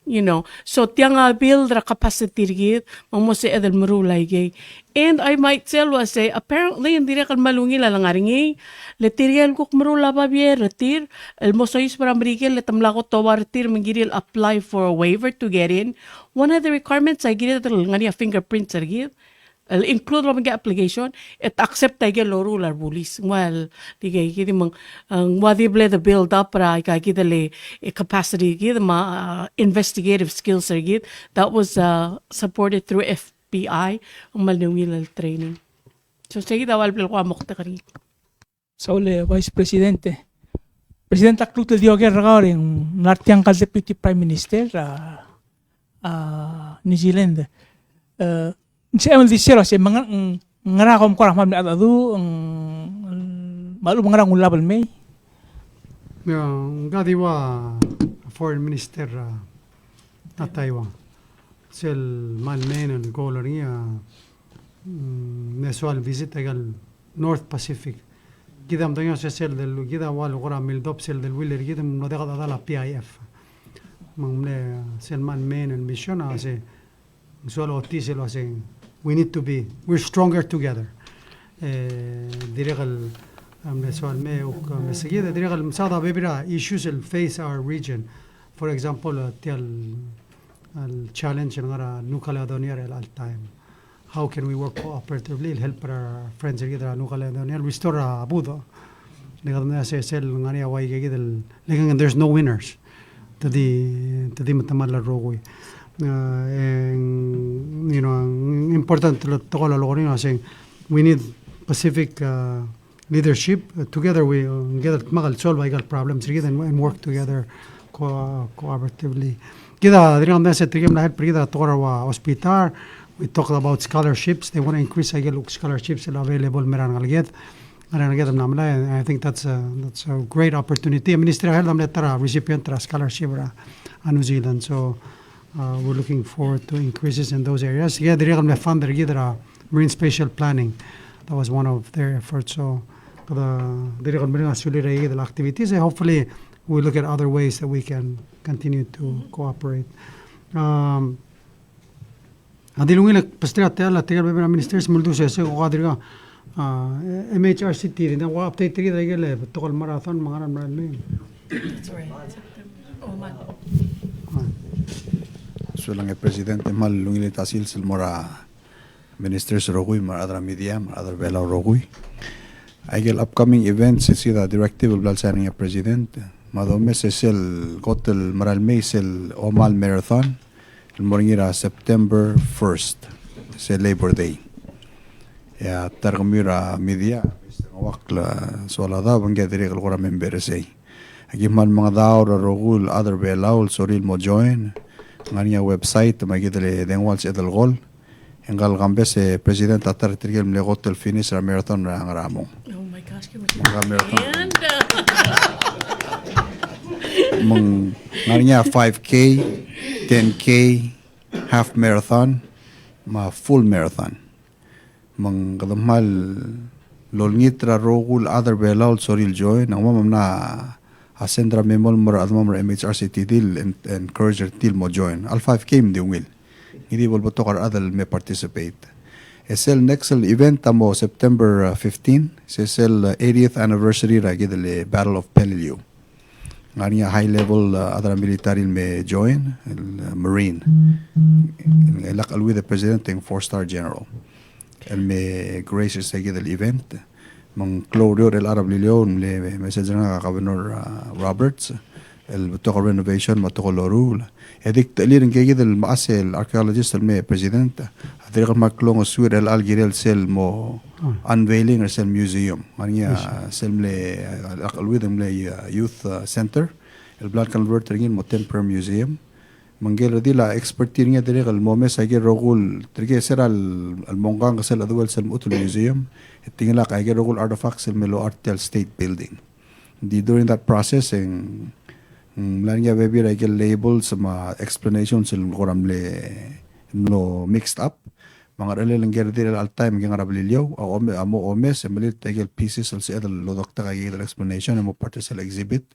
you know. So, tiang a build er a capacity er kid, me ng mo sebeched el meruul a ikei. And I might say el uase, apparently, ng dirrek el kmal ungil a lengar er ngii, le tirke el kuk meruul a babier er tir, el mo soiseb er a Merikel, le te mla kot a uar er tir me ng kirir el apply for a waiver to get in. One of the requirements a kired el ngar er ngii a fingerprints er kid, el include el obengkel a application, e te accept a ikel loruul a rebulis. Ng ua el, di ikei kid me ng, ng ua di ble de build up er a ika kid el, e, capacity kid, me a, uh, investigative skills er kid. That was, uh, supported through F B I, ng kmal ungil el training. So, sei kid a ua el ble kuk moktek er ngii. Saul, e, Vice President. President, ak lmuut el di oker er kau er ngii, ng ngar tiang ngka el Deputy Prime Minister er a, a, New Zealand. E, ng sebechem el di sel uase, me ng, ng, ngera kom kora kmal mle cheldecheduch, ng, me a lechub e ngera ng ulab el mei? Ia, ngka di ua Foreign Minister, a, a Taiwan. Sel kmal main el goal er ngii a, mm, mle soal visit aika el North Pacific. Kid a medengei a sel del, kid a ua el kora mildop sel deleuill er kid, me ng mlo diak a chedal a P I F. Me ng mle sel kmal main el mission a se, ng soal ochotii sel uase, we need to be, we're stronger together. E, dirrek el, a, mle soal me, uk, a, mle sekid, e dirrek el mesaod a bebil er a issues el face our region. For example, a, tia el, el challenge el ngar er a New Caledonia er chelecha el taem. How can we work cooperatively el help er a friends er kid er a New Caledonia el restore a budo? Le kede mla sesei el ngar er ngii a ua ikakid el, le ng, there's no winners. Te di, te di metemall el rokui. A, e ng, you know, ng important el tekoi el lolekoi er ngii a se, we need Pacific, a, leadership, uh, together we, uh, get el dmak el solve aika el problems er kid and, and work together co-, cooperatively. Kid a dirrek el mesa tirke el mla help er kid er a tekoi er a ua hospital. We talked about scholarships. They want to increase aike el scholarships el available el mei er a rengeleked. A rengeleked el mla melai, and I think that's a, that's a great opportunity. A Ministry of Health a mle ta er a recipient er a scholarship er a, a New Zealand. So, uh, we're looking forward to increases in those areas. Kid a dirrek el mle fund er kid er a marine spatial planning. that was one of their efforts. So, kede dirrek el mereng a sulir a ikid el activities, and hopefully we look at other ways that we can continue to cooperate. Um, a di ungil e besterir a techall, a tirke el bebil er a ministers me a uldesued, se ko dirk a, ah, M H R C T D, ng ua update er kid a ikel betok el marathon me a ngar er a merael mei. That's right. Oh, man. Sulang e President, e kmal ungil el ta sils el mo er a ministers el rokui, me a rechad er a media, me a rechad er a Belau el rokui. Aikel upcoming events, se se a directive el bla el sign er ngii a President. Me a domes e sel kot el merael mei sel Omal Marathon, el mo er ngii er a September first, se Labor Day. E a ta er kemiu er a media, Mister Ngeuakl Soaladaob, a ngii a dirrek el kora member er sei. Aki kmal mengedaol er a rokui el chad er a Belau el sorir el mo join. Ngar er ngii a website, me aki dengua el sebeched el call. E ngka el kambes e President a ta er tirke el mle kot el finish er a marathon er a Ngeremlengui. Oh my gosh, can we... Ngeremlengui marathon. And, uh, me ng ngar er ngii a five K, ten K, half marathon, me a full marathon. Me ng kede kmal olengit er a rokui el chad er a Belau el sorir el join, ng ua me ng mla a send er a memo el mo er a chedemam er a M H R C T D el en-, encourage er tir el mo join. A le five K me ng di ungil. Ngii di bo el betok a rechad el me participate. E sel next el event a mo September, uh, fifteen, se sel, uh, eightieth anniversary er a kid el Battle of Peleliu. Ngar er ngii a high level, uh, chad er a military el me join, el, uh, Marine. El, el lak cheleuid e President e ng four star general. El me grace er se kid el event. Me ng klou er eou er chelecha er a Beliliou, el mle message er ngak a Governor, uh, Roberts, el betok a renovation me a betok el loruul. E di ktechelir ngke kid el mechas el archaeologist el me President, a dirrek el kmal klou el ngesuir er chelecha el kirel sel mo unveiling er sel museum. Ngar er ngii a sel mle, uh, lak cheleuid el mle, uh, youth, uh, center, el bla el convert er ngii el mo temporary museum. Me ngike el redil a expert er ngii a dirrek el mo omes a ikel rokui el, tirke se er a le, el mo ngkang sel cheduel sel mechut el museum, e te ngilai a ikel rokui el artifacts el me locha er tia el state building. Di during that process e ng, ng mla er ngii a bebil er a ikel labels me a explanations el kora mle, mlo mixed up. Me a ngerchelel ngike el redil er chelecha el taem e ng ngar er a Beliliou, a ome-, a mo omes e melilt a ikel pieces el sebeched el lodektek a ikel explanation e mo part er sel exhibit.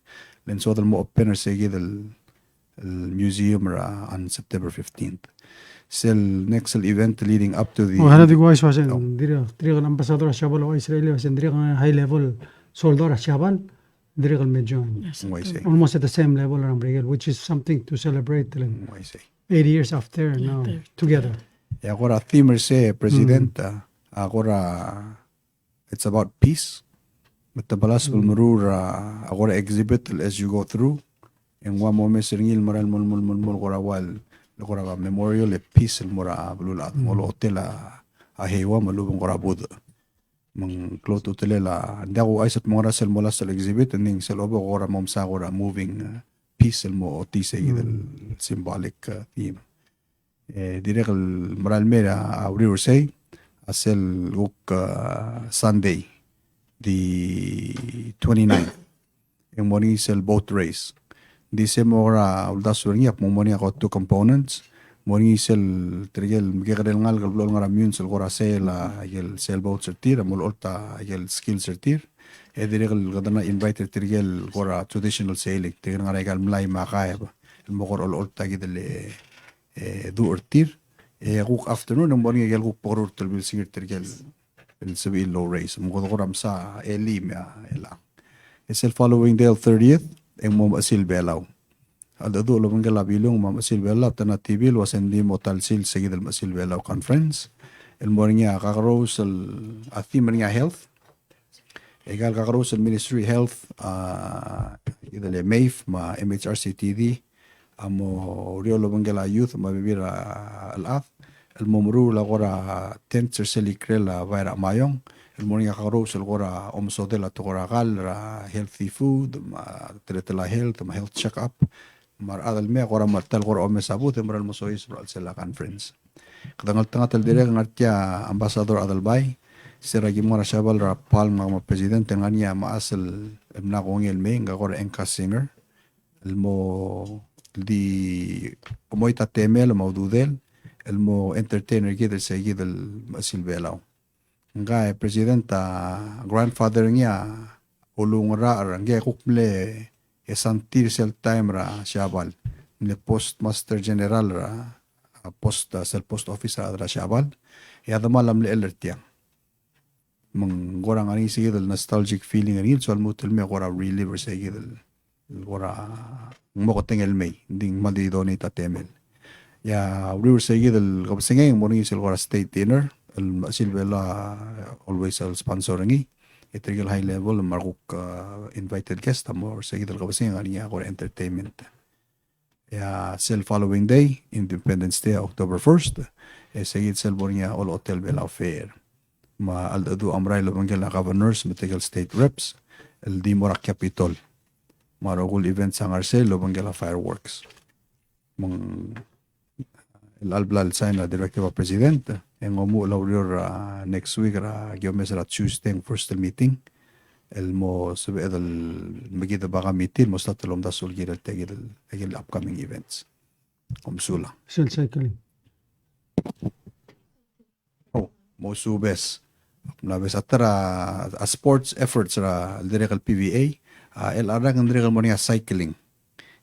Le ng soad el mo open er se kid el el museum er a, on September fifteenth. Sel next el event leading up to the... Oh, hana di ko uaisei, uaisei, oh, dirrek, dirrek el ambassador er a Siabal a uaisei er a, uaisei, dirrek el high level soldau er a Siabal, dirrek el me join. Yes, uaisei. Almost at the same level er a Merikel, which is something to celebrate, like, uaisei, eighty years after now, after, together. E a kora theme er se, President, mm, a, a kora It's about peace. Me te belas el meruul er a, a kora exhibit el as you go through. E ng ua mo omes er ngii el merael el mo, mo, mo, mo kora ua el, kora memorial e peace el mo er a beluulechad. Mo lochotel a heiwa me a lechub e ng kora budech. Me ng klou a ultutelel a, ng diak kuchais el mo ngar er sel molasem el exhibit, e ng sel obo kora mo mesa kora moving, uh, peace el mo ochotii se kid el symbolic, uh, theme. E dirrek el merael mei er a uriul er sei a sel kuk, uh, Sunday, the twenty-ninth. E ng mo er ngii sel boat race. Di se mo er a uldasu er ngii a kmo ng mo er ngii a ko two components. Mo er ngii sel tirke el mekekerei el ngalek el blechoel ngar er a meyuns el kora sel a ikel sailboats er tir, a mo olecholt a ikel skills er tir. E dirrek el kede invite er tirke el kora traditional sailing, tirke el ngar er a ikal mlai me a kaeb, el mo kora olecholt a kid el e, duch er tir. E kuk afternoon e ng mo er ngii a ikel kuk bekerurt el bilsingir tirke el sebechir el race. Me kede kora mesa elii me a elechang. E sel following day el thirtieth, e ng mo Mechesil Belau. A cheldecheduch el obengkel a Bilung me a Mechesil Belau, a btana T V el ua se ng di mo ta el sils se kid el Mechesil Belau Conference. El mo er ngii a kakerous el, a theme er ngii a health. E ikal kakerous el Ministry of Health, a, kid el MEIF me a M H R C T D, a mo oureor el obengkel a youth me a bebil er a chelechad el mo meruul a kora tents er sel ikrel a bai er a Maiong, el mo er ngii a kakerous el kora omesodel a tekoi er a kall er a healthy food, me a teletelel a health, me a health check-up, me a rechad el mei a kora mo ta el kora omes a booth e mera el mo soiseb er a chelsel a conference. Kede ngeltengat el dirrek el ngar tia Ambassador Adelbai, se er a ki mngar er a Siabal er a Palm, ngak me a President, el ngar er ngii a mechas el mla kongei el mei, ngka kora Enka Singer, el mo di omoit a temel me a ududel, el mo entertain er kid er se kid el Mechesil Belau. Ngka e President a grandfather er ngii a Ulungerachel, ngke kuk mle esantir sel taem er a Siabal, mle Postmaster General er a, a post, a sel post office er a, er a Siabal, e a demal a mle chell er tiang. Me ng kora ngar er ngii se kid el nostalgic feeling er ngii el soal lmuut el mei e kora relieve er se kid el, el kora ng mo ketengel el mei, ng di ng kmal di donate a temel. E a uriul er se kid el kebesengei e ng mo er ngii sel kora state dinner, el Mechesil Belau a always el sponsor er ngii, e tirke el high level me a rekuk, uh, invited guest a mo er se kid el kebesengei e ng ngar er ngii a kora entertainment. E a sel following day, Independence Day, October first, e se kid sel bo er ngii a Olotel Belau Fair. Me a cheldecheduch a merael el obengkel a governors me tirke el state reps el di mo er a Capitol. Me a rokui el events a ngar er sei el obengkel a fireworks. Me ng el bla el sign er a directive a president, e ng omuchel a ureor er a next week er a ki omes er a Tuesday, ng first el meeting, el mo sebeched el mekideb a committee el mo start el omdasu el kirel tia kid el, tia kid el upcoming events. Kom sulang. Sel cycling. Oh, mo subes. Mla bes a ta er a, a sports efforts er a dirrek el P V A, a, el rak ng dirrek el mo er ngii a cycling.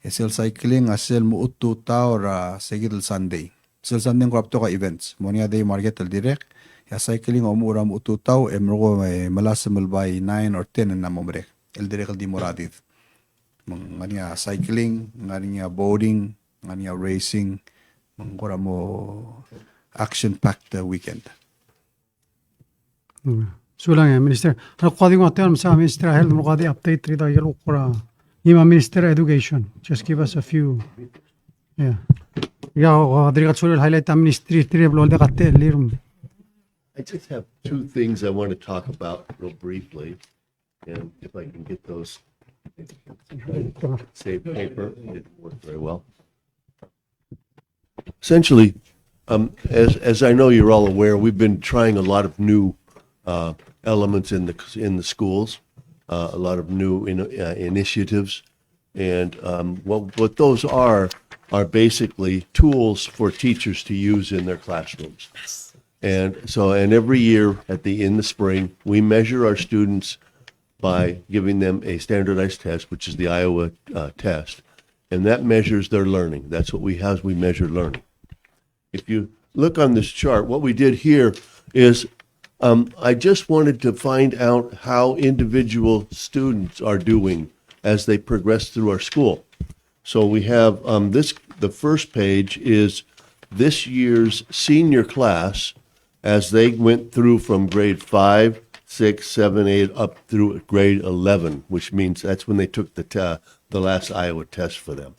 E sel cycling a sel mo tutau er a se kid el Sunday. Sel Sunday ng kora betok a events. Mo er ngii a day market el dirrek, e a cycling a omuchel er a mo tutau, e merekong e melasem el bai nine or ten e ng mo merek. El dirrek el di mo er a did. Me ng ngar er ngii a cycling, ng ngar er ngii a boating, ng ngar er ngii a racing, me ng kora mo action-packed weekend. Mm. Sulang e, Minister. Ak kuk di nguu a techall me se a Minister er a Health, me kuk di update er kid a ikel kuk kora ngii me a Minister er a Education. Just give us a few. Yeah. Ia, kuk dirrek el soal el highlight a Ministry er tir el blo el diak a techellir. I just have two things I want to talk about real briefly. And if I can get those, save paper, it worked very well. Essentially, um, as, as I know you're all aware, we've been trying a lot of new, uh, elements in the, in the schools, uh, a lot of new in-, uh, initiatives. And, um, what, what those are, are basically tools for teachers to use in their classrooms. And so, and every year at the, in the spring, we measure our students by giving them a standardized test, which is the Iowa, uh, test. And that measures their learning. That's what we have, we measure learning. If you look on this chart, what we did here is, um, I just wanted to find out how individual students are doing as they progress through our school. So we have, um, this, the first page is this year's senior class as they went through from grade five, six, seven, eight, up through grade eleven, which means that's when they took the te-, the last Iowa test for them.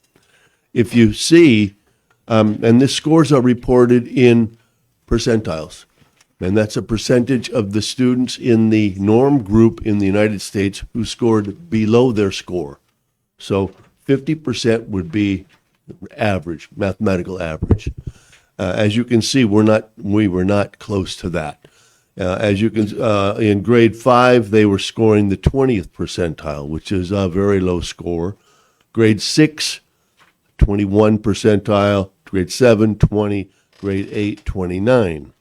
If you see, um, and the scores are reported in percentiles, and that's a percentage of the students in the norm group in the United States who scored below their score. So fifty percent would be average, mathematical average. Uh, as you can see, we're not, we were not close to that. Uh, as you can, uh, in grade five, they were scoring the twentieth percentile, which is a very low score. Grade six, twenty-one percentile. Grade seven, twenty. Grade eight, twenty-nine.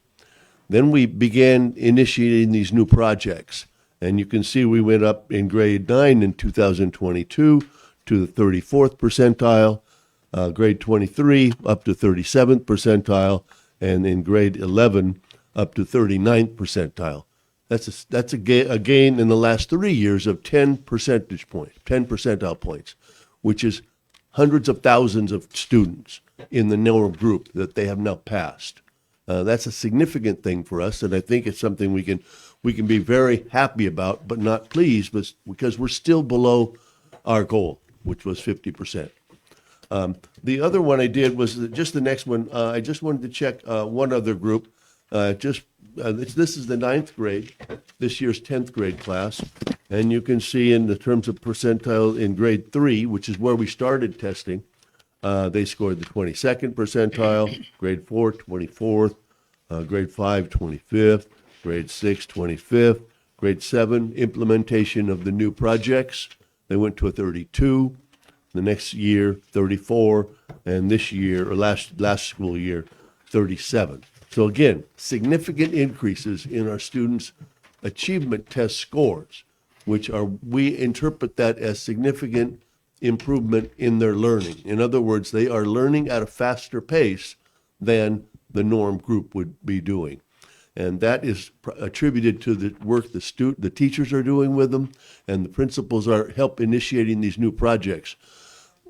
Then we began initiating these new projects. And you can see we went up in grade nine in two thousand twenty-two to the thirty-fourth percentile, uh, grade twenty-three up to thirty-seventh percentile, and in grade eleven up to thirty-ninth percentile. That's a, that's a, ga-, a gain in the last three years of ten percentage points, ten percentile points, which is hundreds of thousands of students in the narrow group that they have now passed. Uh, that's a significant thing for us, and I think it's something we can, we can be very happy about, but not pleased with, because we're still below our goal, which was fifty percent. Um, the other one I did was the, just the next one. Uh, I just wanted to check, uh, one other group. Uh, just, uh, this, this is the ninth grade, this year's tenth grade class, and you can see in the terms of percentile in grade three, which is where we started testing, uh, they scored the twenty-second percentile, grade four, twenty-fourth, uh, grade five, twenty-fifth, grade six, twenty-fifth, grade seven, implementation of the new projects, they went to a thirty-two, the next year, thirty-four, and this year, or last, last school year, thirty-seven. So again, significant increases in our students' achievement test scores, which are, we interpret that as significant improvement in their learning. In other words, they are learning at a faster pace than the norm group would be doing. And that is pr-, attributed to the work the stu-, the teachers are doing with them, and the principals are help initiating these new projects.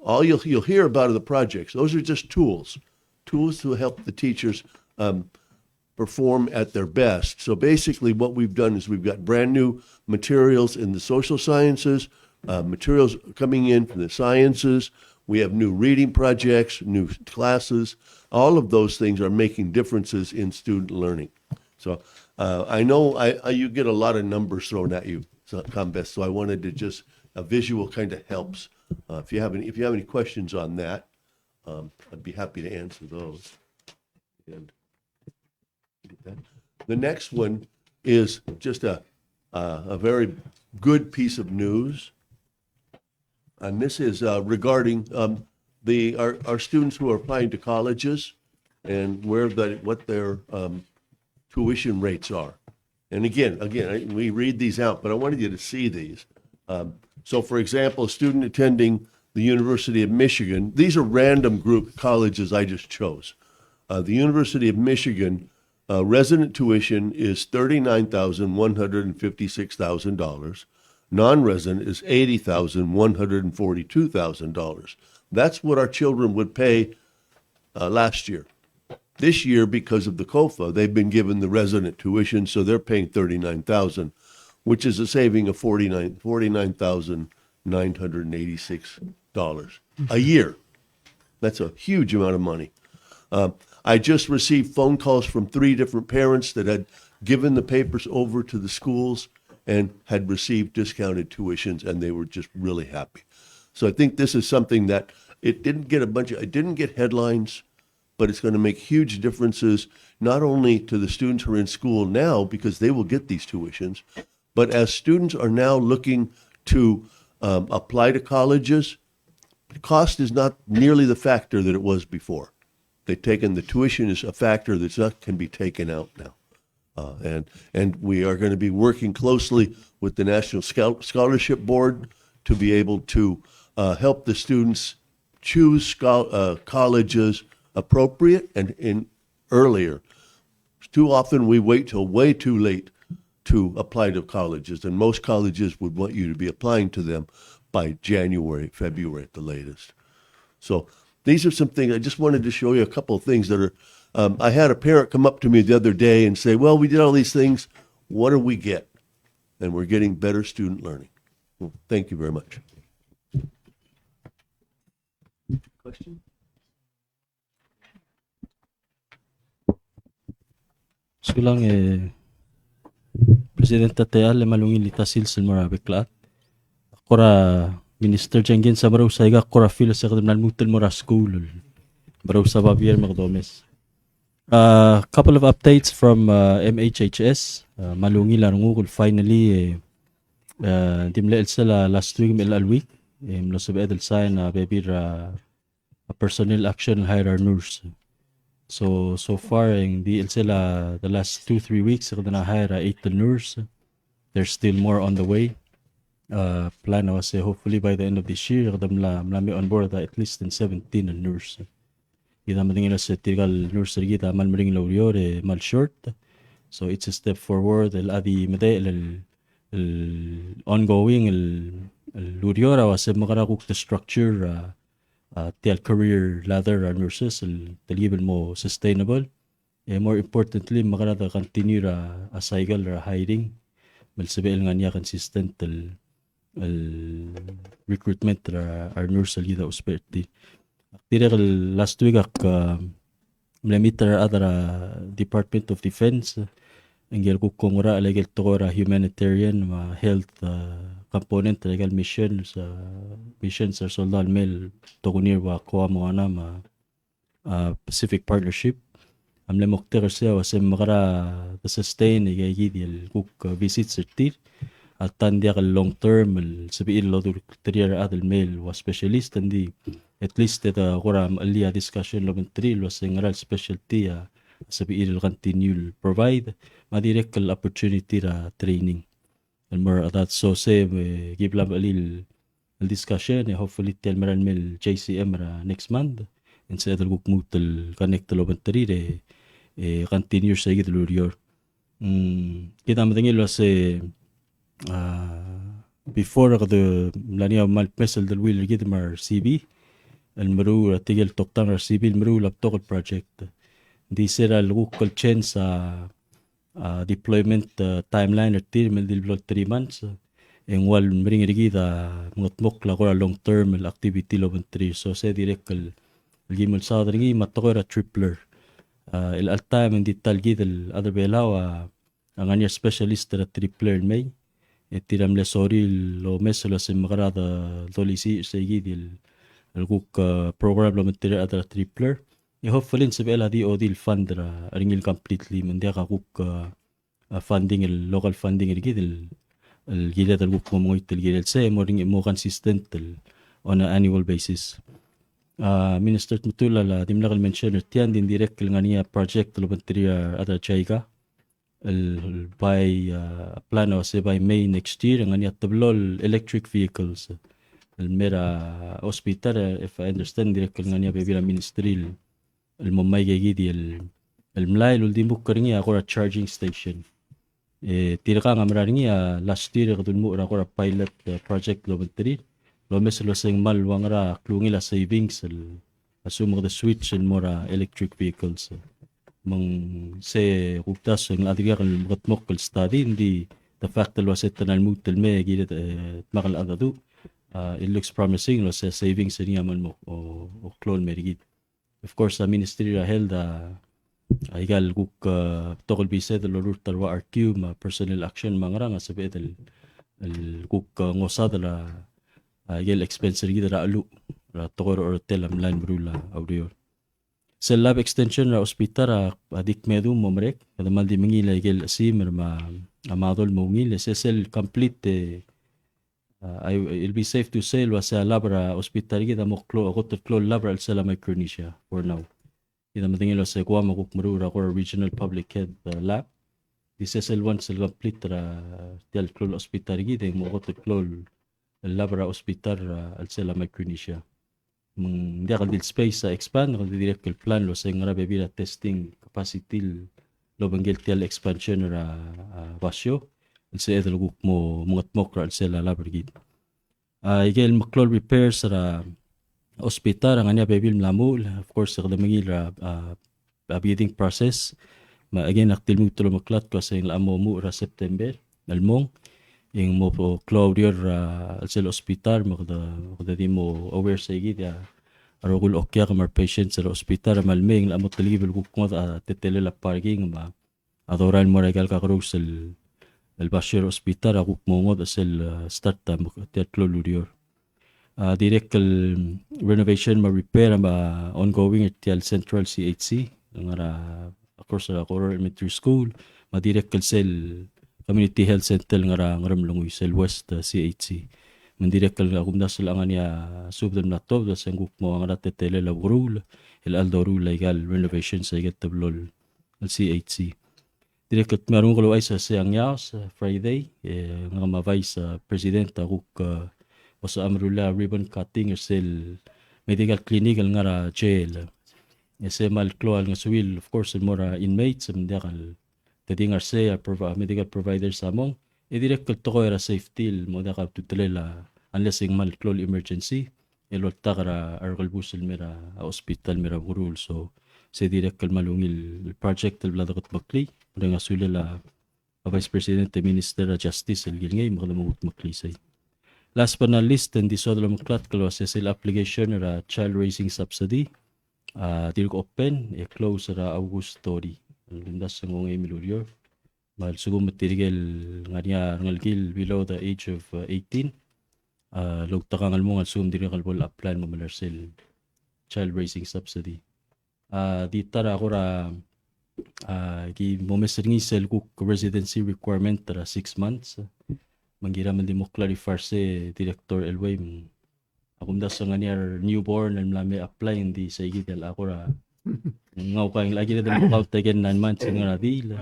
All you'll, you'll hear about are the projects. Those are just tools, tools to help the teachers, um, perform at their best. So basically, what we've done is we've got brand new materials in the social sciences, uh, materials coming in from the sciences. We have new reading projects, new classes. All of those things are making differences in student learning. So, uh, I know I, I, you get a lot of numbers thrown at you, so, Combest, so I wanted to just, a visual kind of helps. Uh, if you have any, if you have any questions on that, um, I'd be happy to answer those. And the next one is just a, a, a very good piece of news. And this is, uh, regarding, um, the, our, our students who are applying to colleges and where the, what their, um, tuition rates are. And again, again, I, we read these out, but I wanted you to see these. Um, so, for example, a student attending the University of Michigan, these are random group colleges I just chose. Uh, the University of Michigan, uh, resident tuition is thirty-nine thousand one hundred and fifty-six thousand dollars. Non-resident is eighty thousand one hundred and forty-two thousand dollars. That's what our children would pay, uh, last year. This year, because of the COFA, they've been given the resident tuition, so they're paying thirty-nine thousand, which is a saving of forty-nine, forty-nine thousand nine hundred and eighty-six dollars a year. That's a huge amount of money. Uh, I just received phone calls from three different parents that had given the papers over to the schools and had received discounted tuitions, and they were just really happy. So I think this is something that it didn't get a bunch of, it didn't get headlines, but it's gonna make huge differences, not only to the students who are in school now, because they will get these tuitions, but as students are now looking to, um, apply to colleges, cost is not nearly the factor that it was before. They've taken the tuition as a factor that's not, can be taken out now. Uh, and, and we are gonna be working closely with the National Schol-, Scholarship Board to be able to, uh, help the students choose schol-, uh, colleges appropriate and in earlier. Too often we wait till way too late to apply to colleges, and most colleges would want you to be applying to them by January, February at the latest. So these are some things, I just wanted to show you a couple of things that are, um, I had a parent come up to me the other day and say, "Well, we did all these things. What do we get?" And we're getting better student learning. Well, thank you very much. Question? Sulang, e, President Tateal, e mal ungil el ta sils el mo er a bek el chad. Ak kora Minister Jenkins a merous aika, ak kora feel se kede mla lmuut el mo er a skuul el merous a babier me kede omes. A couple of updates from, uh, M H H S. Uh, mal ungil a renguk el finally, e, uh, di mle chelsel a last week me a chelecha el week, e mlo sebeched el sign a bebil er a a personnel action el hire a nurse. So, so far, e ng di chelsel a the last two, three weeks, e kede mla hire a eight el nurse. There's still more on the way. Uh, plan a uase hopefully by the end of this year, e kede mla, mla me on board a at least ng seventeen el nurse. Kid a medengei el uase tirka el nurse er kid a mal meringel a ureor, e mal short. So it's a step forward, el a di medechel el, el ongoing el, el ureor a uase mekera kuk te structure, uh, a tia el career ladder er a nurses el telkib el mo sustainable. E more importantly, mekera de continue er a, a cycle er a hiring, me le sebechel ngar er ngii a consistent el, el recruitment er a, a nurse el kid a ousbech er tir. Ak dirrek el last week ak, a, mle meet er a rechad er a Department of Defense, e ngike el kuk ngar er a, like, el tekoi er a humanitarian me a health, a, component er aike el missions, a, missions er a soldau el mei el tokuni er a Guam, Guam me a, a, Pacific Partnership. A mle moktek er sei a uase mekera de sustain aike, aike el kuk, a, visits er tir. A ta ng diak el long term el sebechir el odurterir a rechad el mei el ua specialist, ng di at least e de kora mechelii a discussion el obengterir el uase ngera el specialty a, sebechir el continue el provide, me a dirrek el opportunity er a training el mo er a chedad. So se, e, ki bla mechelil el discussion, e hopefully tia el mera el mei el J C M er a next month, e ng sebeched el kuk lmuut el connect el obengterir, e, e continue er seikid el ureor. Mm, kid a medengei el uase, a, before kede mla er ngii a kmal kmes el deleuill er kid me a R C B, el meruul, a tirke el toktang er a R C B el meruul a betok el project. Ng di se er a lekuk el change a, a deployment, a, timeline er tir me ng di el blo el three months, e ng ua el meringel er kid a mengedmokl a kora long term el activity el obengterir. So se dirrek el, el ki mle saod er ngii me a tekoi er a tripler. A, el chelecha el taem e ng di ta el kid el chad er a Belau a, a ngar er ngii a specialist er a tripler el mei. E tir a mle sorir el omes el uase ng mekera de dolisiich er seikid el, el kuk, a, program el obengterir a rechad er a tripler. E hopefully ng sebechel a D O D el fund er a, er ngii el completely, me ng diak a kuk, a, a funding el, local funding er kid el, el kired el kuk mo mengoit el kirel sei, e mo er ngii, mo consistent el on an annual basis. A, Minister Tmetuchl a dimlak el mention er tia, ng di ng dirrek el ngar er ngii a project el obengterir a rechad er a JICA el by, a, plan a uase by May next year, ng ngar er ngii a teblo el electric vehicles el mei er a hospital, e, if I understand, dirrek el ngar er ngii a bebil er a ministry el, el mo mei aike kid el, el mlai el uldimukl er ngii a kora charging station. E, tirka a mera er ngii a last year e kede ulemuchel er a kora pilot, e, project el obengterir. Lomes el uase ng kmal ua ngera a klungel a savings el, a lsekum kede switch el mo er a electric vehicles. Me ng se kumdasu e ng locha dirkak el mekedmokl el study, ng di the fact el uase te mla lmuut el mei e kired, e, dmak el cheldecheduch, a, it looks promising el uase savings er ngii a mla mo, o, o klou el mei er kid. Of course, a Ministry er a Health a, a ikal kuk, a, betok el bised el orurt er a R Q me a personnel action me a ngerang a sebeched el, el kuk, a, ngosadel a, a, ikel expense er kid er a cheluch er a tekoi er a orretel a mlai el meruul a ureor. Sel lab extension er a hospital a, a di kmedu mo merek, kede mal di mengiil a ikel chesimer me a, a model el mo ungil, e se sel complete, e, a, I, it'll be safe to say el uase a lab er a hospital er kid a mo klou, a kot el klou el lab er a chelsel a Micronesia for now. Kid a medengei el uase Guam a kuk meruul er a kora regional public health, a, lab. Di se sel once el complete er a tia el klou el hospital er kid e ng mo kot el klou el lab er a hospital er a chelsel a Micronesia. Me ng diak el di el space a expand, ng di dirrek el plan el uase ng ngera bebil a testing capacity el obengkel tia el expansion er a, a, basio el sebeched el kuk mo mengedmokl er a chelsel a lab er kid. A, ikel meklou el repairs er a hospital a ngar er ngii a bebil el mla muchel, of course, e kede mengiil er a, a, a bidding process. Me again, ak di lmuut el omeklatk el uase ng locha mo muchel er a September el mong, e ng mo klou a ureor er a chelsel hospital, me kede, kede di mo aware seikid a rokui el okiak me a re patients er a hospital, me a lemei e ng locha mo telkib el kuk ngodech a teletelel a parking, me a a dorael el mo er a ikal kakerous el, el basio er a hospital a kuk mo ngodech sel, a, start a, tia el klou el ureor. A, dirrek el renovation me a repair a ongoing er tia el Central C H C, ngar er a, of course, er a Koror Elementary School, me a dirrek el sel Community Health Center ngar er a Ngeremlengui, sel West, a, C H C. Me ng dirrek el a kumdasu el ngar er ngii a subed el mla tobed, se ng kuk mo ngar er a teletelel a ukeruul el cheldoruul a ikal renovation er a ikel teblo el el C H C. Dirrek el dmeu a renguk el ouchais a se a Ngiaos, e, Friday, e, ngak me a Vice, e, President a kuk, e, osecham el rullii a ribbon cutting er sel medical clinic el ngar er a jail. E se kmal klou a ngesuir, of course, el mo er a inmates, me ng diak el, te di ngar er sei a prov-, a medical providers a mong, e dirrek el tekoi er a safety el mo diak a ultutelel a, unless e ng kmal klou el emergency, el oltak er a rekelebus el mei er a hospital el mei er a ukeruul. So, se dirrek el kmal ungil el project el bla dekedmeklii, mereng a sulel a Vice President e Minister er a Justice el kilengei me kede mo kudmeklii sei. Last but not least, e ng di soad el omeklatk el uase sel application er a child raising subsidy a dirk open e close er a August thirty. Ng di mdasu e ng ongeim el ureor. Me a lsekum e tirke el ngar er ngii a rengelekir el below the age of, uh, eighteen, a, loutekangel el mong a lsekum dirkak el bo le apply el mo melai er sel child raising subsidy. A, di ta er a kora, a, ki mo omes er ngii sel kuk residency requirement er a six months. Me ng kiram el di mo clarify er sei, Director Elway, me a kumdasu e ng ngar er ngii a re newborn el mla me apply, ng di seikid el a kora Ng ua kang, a kired el mo kau taken nine months e ng ngar er a diil,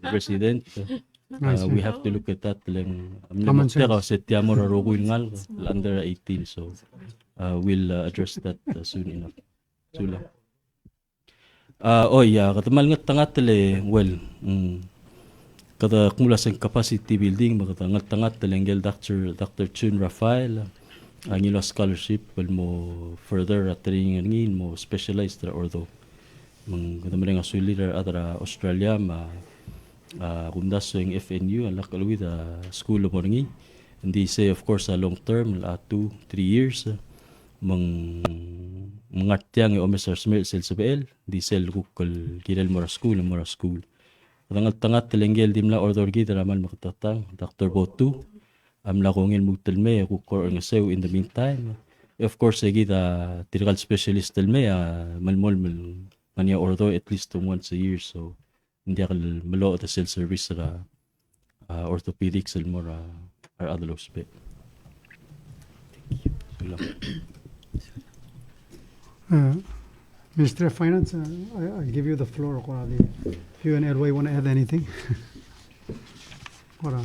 President. Uh, we have to look at that, le ng, um, common sense. Tia mo er a rokui el ngalek el under eighteen, so, uh, we'll, uh, address that, uh, soon enough. Sulang. Ah, oi, a, kede kmal ngeltengat el, well, mm, kede kmo ua se ng capacity building, me kede ngeltengat el ngike el Doctor, Doctor Chun Raphael a ngiluu a scholarship el mo further a training er ngii el mo specialized er a ortho. Me ng kede mereng a sulir a rechad er a Australia me a, a, kumdasu e ng F N U a lak el keuid a school el mo er ngii. Ng di sei, of course, a long term, a two, three years. Me ng, me ng ngar tiang e omes er a smecher sel sebechel, di sel kuk el kirel mo er a skuul, mo er a skuul. Kede ngeltengat el ngike el di mla order er kid er a kmal meketeketang, Doctor Botu, a mla kongei el lmuut el mei e kuk orrenges eou in the meantime. Of course, e kid a tirka el specialist el mei a melemolem el ngar er ngii a ortho at least once a year, so ng diak el meloched sel service er a, a, orthopedics el mo er a, a rechad el ousbech. Sulang. Uh, Ministry of Finance, uh, I, I'll give you the floor. If you and Elway want to add anything. What, uh,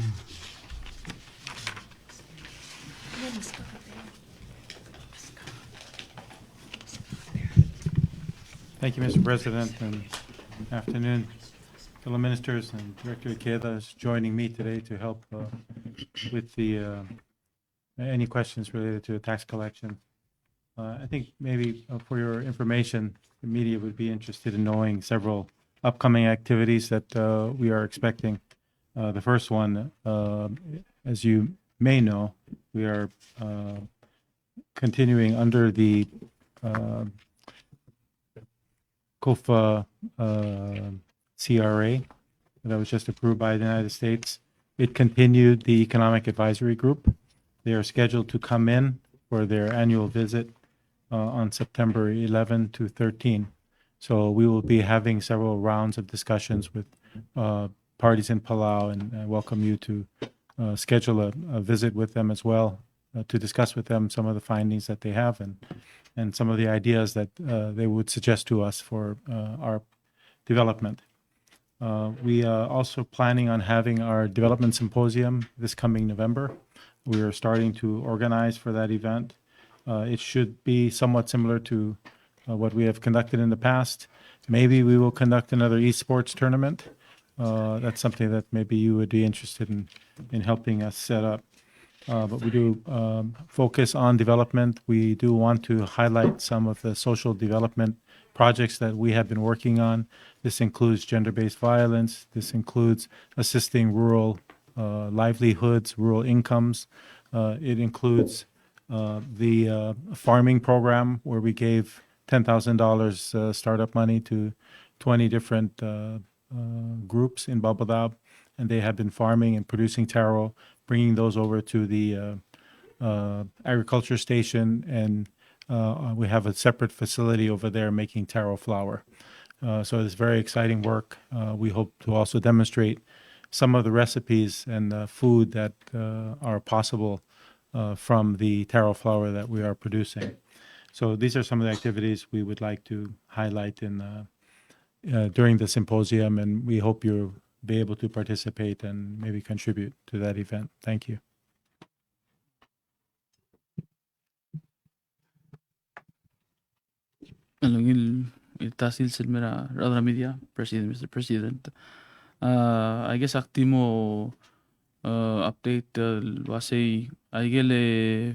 Thank you, Mister President, and afternoon, fellow ministers, and Director Ikeda is joining me today to help, uh, with the, uh, any questions related to the tax collection. Uh, I think maybe, uh, for your information, the media would be interested in knowing several upcoming activities that, uh, we are expecting. Uh, the first one, uh, as you may know, we are, uh, continuing under the, uh, COFA, uh, C R A that was just approved by the United States. It continued the Economic Advisory Group. They are scheduled to come in for their annual visit, uh, on September eleven to thirteen. So we will be having several rounds of discussions with, uh, parties in Palau, and I welcome you to, uh, schedule a, a visit with them as well, uh, to discuss with them some of the findings that they have and, and some of the ideas that, uh, they would suggest to us for, uh, our development. Uh, we are also planning on having our development symposium this coming November. We are starting to organize for that event. Uh, it should be somewhat similar to, uh, what we have conducted in the past. Maybe we will conduct another esports tournament. Uh, that's something that maybe you would be interested in, in helping us set up. Uh, but we do, um, focus on development. We do want to highlight some of the social development projects that we have been working on. This includes gender-based violence. This includes assisting rural, uh, livelihoods, rural incomes. Uh, it includes, uh, the, uh, farming program, where we gave ten thousand dollars, uh, startup money to twenty different, uh, uh, groups in Babeldaob, and they have been farming and producing taro, bringing those over to the, uh, uh, agriculture station, and, uh, we have a separate facility over there making taro flour. Uh, so it's very exciting work. Uh, we hope to also demonstrate some of the recipes and the food that, uh, are possible, uh, from the taro flour that we are producing. So these are some of the activities we would like to highlight in, uh, uh, during the symposium, and we hope you'll be able to participate and maybe contribute to that event. Thank you. Alungil ta sils el mei er a rechad er a media, President, Mister President. Uh, I guess ak di mo, uh, update, uh, el uasei, aike el, eh,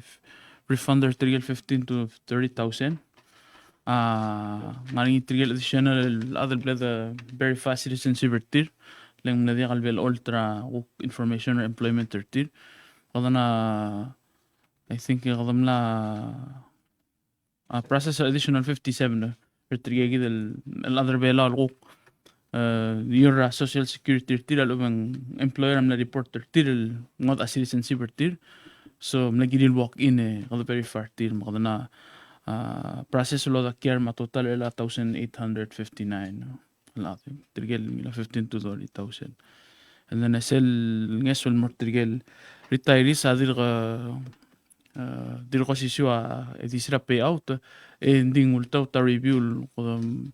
refund er tirke el fifteen to thirty thousand. A, ngar er ngii tirke el additional el chad el bla de verify citizenship er tir, le ng mle diak el bla el olter a kuk information er a employment er tir. Kede na, I think, kede mla, a, process er a additional fifty-seven, eh, er tirke kid el, el chad er a Belau el kuk, eh, di er a Social Security er tir a lechub e ng employer a mla report er tir el ngodech a citizenship er tir. So, mle kirir el walk in, eh, kede verify er tir, me kede na, ah, process el odak er a total er a thousand eight hundred fifty-nine, no? El chad, tirke el ngilai a fifteen to thirty thousand. And then, e sel ngeso el mo er tirke el retirees a dirk, eh, dirk osisiu a, e di sera payout, e ng di ng ultaut a review el, kede,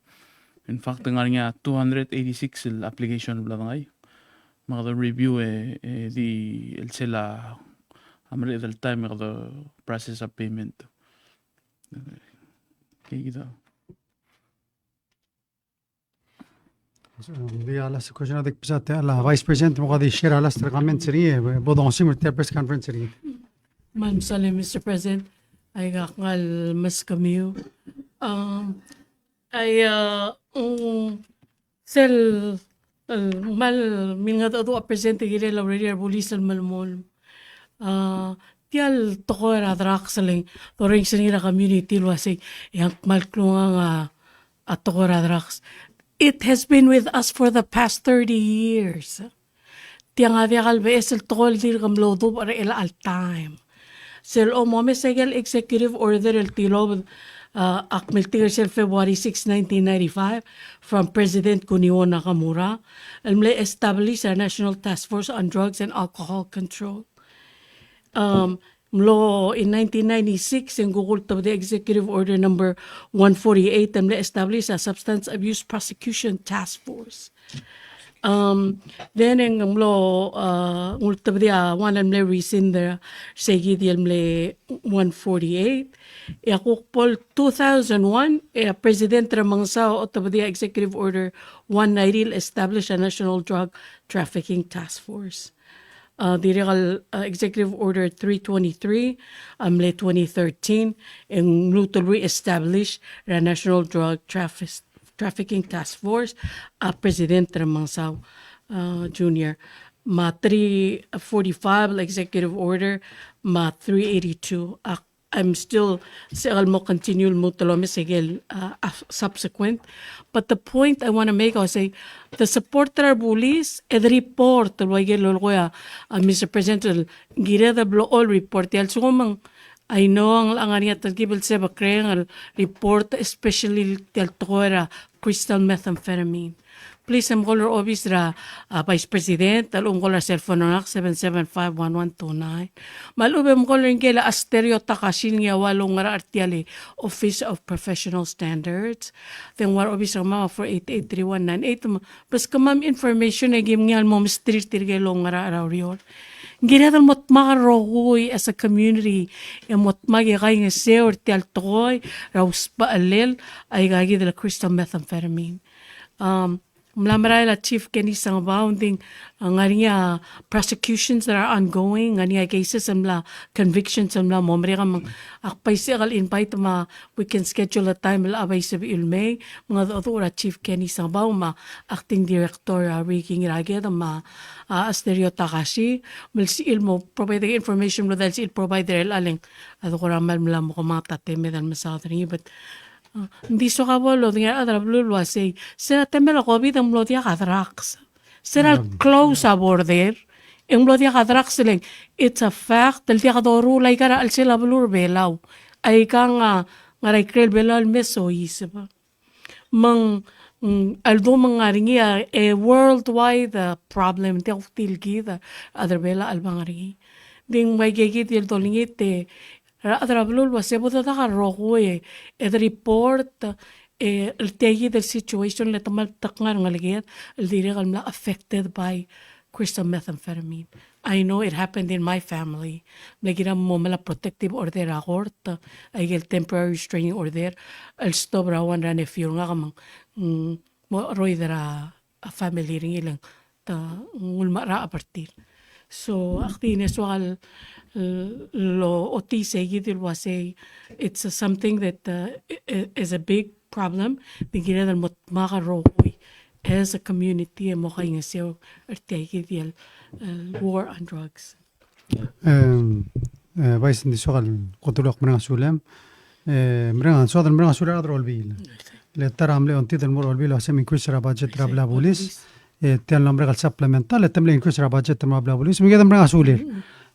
In fact, ng ngar er ngii a two hundred eighty-six el application el bla dengai. Me kede review e, e di el sel a mereched el time e kede process a payment. Okay, kid a. So, ng di a last question a di kbsa tia el Vice President, me kede share a last comments er ngii, e bo dongesimer tia el press conference er ngii. Kmal mesaul, Mister President, aika kmal meskemiu. Um, I, uh, mm, sel, el, kmal milngedecheduch a President el kirel a urerir a rebulis el melemolem. Uh, tia el tekoi er a drugs el ng, dorrenges er ngii er a community el uasei, e ng kmal klungang a, a tekoi er a drugs. It has been with us for the past thirty years. Tiang a diak el beches el tekoi el dirk mlo dubech er chelecha el taem. Sel omomes a ikel executive order el tilobed, uh, a kmeltik er sel February six, nineteen ninety-five, from President Kuniwo Nakamura, el mle establish a National Task Force on Drugs and Alcohol Control. Um, mlo in nineteen ninety-six, e ng kuk ultebedii a Executive Order number one forty-eight, el mle establish a Substance Abuse Prosecution Task Force. Um, then e ng mlo, uh, ng ultebedii a one el mle rescind er seikid el mle one forty-eight. E a kuk bo el two thousand one, e a President Remengesau a otebedii a Executive Order one ninety el establish a National Drug Trafficking Task Force. Uh, dirrek el, uh, Executive Order three twenty-three, a mle twenty thirteen, e ng lmuut el re-establish er a National Drug Traffic-, Trafficking Task Force, a President Remengesau, uh, Junior. Me a three forty-five el Executive Order, me a three eighty-two, a I'm still, se el mo continue el mo telomes ikel, uh, af-, subsequent. But the point I want to make, I say, the support er a rebulis, e de report, el ua ikel lolekoi a, uh, Mister President, el kired el blo el report, el sekum ng, I know, ng ngar er ngii a telkib el se bekerang el report, especially tia el tekoi er a crystal methamphetamine. Please, e mcall er a obis er a, uh, Vice President, el mcall er a cell phone er ngak, seven seven five one one two nine. Me a lechub e mcall er ngike el Asterio Takashi el ngii a ua loungerachel er tia el Office of Professional Standards. Then ua er a obis er kemam a four eight eight three one nine eight. Me, beskemam information e kim ngii a mo mesterir tirke el oungerachel er a ureor. Ng kired el mo dmak el rokui as a community, e mo dmak e kaingeseu er tia el tekoi er a usbechelel aika kid el crystal methamphetamine. Um, Ng mla merael a Chief Kenny Sengebau, ng di, uh, ngar er ngii a prosecutions that are ongoing, ngar er ngii a cases el mla, convictions el mla mo merek. Me ng, ak bai sel invite me we can schedule a time el bai sebechiu el mei, me mengedecheduch er a Chief Kenny Sengebau me a Acting Director, uh, Ricky Ngiraked me a, uh, Asterio Takashi, me lsebechir el mo provide the information, me lsebechir el provide er a eleng, a dekora mal mla mo kemanget a temed el mesaod er ngii, but Uh, ng di soak a bo lodengei a rechad er a beluu el uasei, se er a temel a COVID e ng mlo diak a drugs. Se er a close a border e ng mlo diak a drugs, le ng, it's a fact, el diak doruul aika er a chelsel a beluu er a Belau. Aikang a ngar er a ikrel Belau el me soiseb. Me ng, mm, a ldu me ng ngar er ngii a, a worldwide, uh, problem, ng diak kuk di el kid a rechad er a Belau el ngar er ngii. Ng di ng bai kid el dolengit e er a rechad er a beluu el uasei bo dodak el rokui e de report, e, el tia kid el situation el te kmal betok a ngeleked el dirrek el mla affected by crystal methamphetamine. I know it happened in my family. Mle kirel mo mla protective order er a court, aike el temporary restraining order, el stop er a one er a nephew er ngak me ng, mm, mo cheroid er a a family er ngii el ng te nguu el mecheracheb er tir. So, ak di ng soak el, el, lochotii sei kid el uasei, it's a something that, uh, i-, i-, is a big problem. Ng di kired el mo dmak el rokui as a community e mo kaingeseu er tia kid el, el war on drugs. Em, e, Vice, ng di soak el kot el ua mereng a sulem. E, mereng a, soak el mereng a sulem er a rechad er a Olbiil. Le ta er a mle ongtid el mo er a Olbiil el uasei me increase er a budget er a blil a bulis. E, tia el mla merek el supplemental, le te mle increase er a budget er a blil a bulis. Me kede mereng a sulir.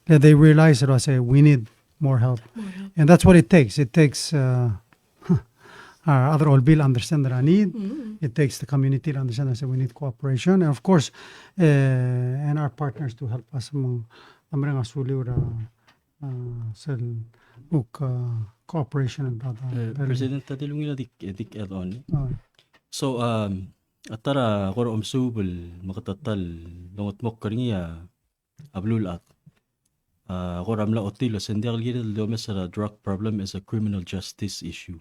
Le they realize el uasei we need more help. More help. And that's what it takes. It takes, uh, a rechad er a Olbiil understand er a need. It takes the community to understand that we need cooperation. And of course, uh, and our partners to help us. Me ng mereng a sulir er a, uh, sel uk, uh, cooperation and brother. Uh, President, a di ungil a dik, dik add on. Uh, So, um, a ta er a kora omesuub el meketeketang el longetmokl er ngii a, a beluulechad. A kora mla ochotii el uase ng diak el kired el di omes er a drug problem as a criminal justice issue.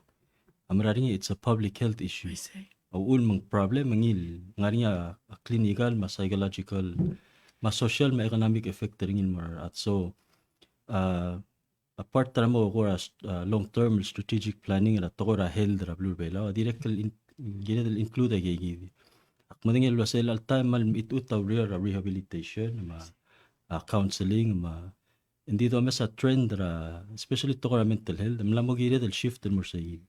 A mera er ngii, it's a public health issue. I see. A uchul me ng problem, ng ngii el ngar er ngii a clinical, me a psychological, me a social, me a economic effect er ngii el mo er a rechad. So, a, a part er a mo kora, a, long term strategic planning er a tekoi er a health er a beluu er a Belau, a dirrek el in-, kired el include a ikei kid. Ak medengei el uase el all time me a lemichuch a ureor er a rehabilitation, me a, a, counseling, me a, ng di domes a trend er a, especially tekoi er a mental health, me ng mla mo kired el shift el mo er sei.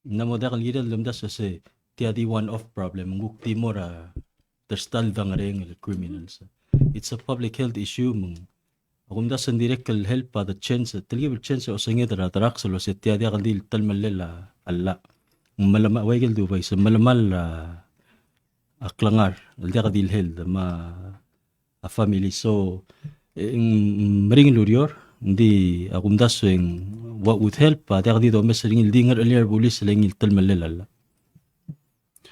Ng mla mo diak el kired el omdasu el se tia di one-off problem, ng kuk di mo er a, ta er sel ta el dengerenger el criminals. It's a public health issue, me ng, a kumdasu e ng dirrek el help a de change, telkib el change a osenged er a drugs el uase tia diak el di telemellel a llach. Ng melemall, ua ikel dubai, se melemall a, a klengar, el diak di el health, me a a family. So, e, ng meringel el ureor, ng di a kumdasu e ng what would help, a diak di domes er ngii el di ngerchelel a bulis el ngii el telemellel a llach.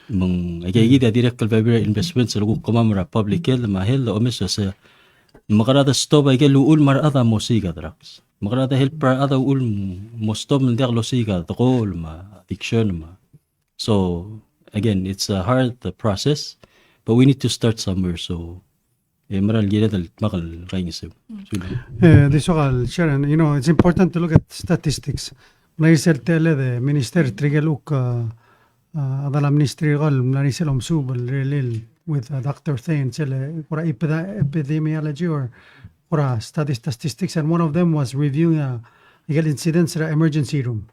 Me ng, aikakid a dirrek el behavioral investments el kuk kemam er a public health, me a health, a omes el uase, mekerang e de stop a ikel uchul me a rechad a mo osiik a drugs. Mekerang e de help er a rechad a uchul me mo stop el diak losiik a dekool, me a addiction, me a So, again, it's a hard, uh, process, but we need to start somewhere. So, e mera el kired el dmak el kaingeseu. Sulang. Eh, di soak el Sharon, you know, it's important to look at statistics. Mla er sel tele de minister tirke el uk, uh, uh, a dala ministry el mla er sel omesuub el rirellii with, uh, Doctor Thane, sel, uh, kora epide-, epidemiology or kora study statistics, and one of them was reviewing, uh, ikel incidence er a emergency room.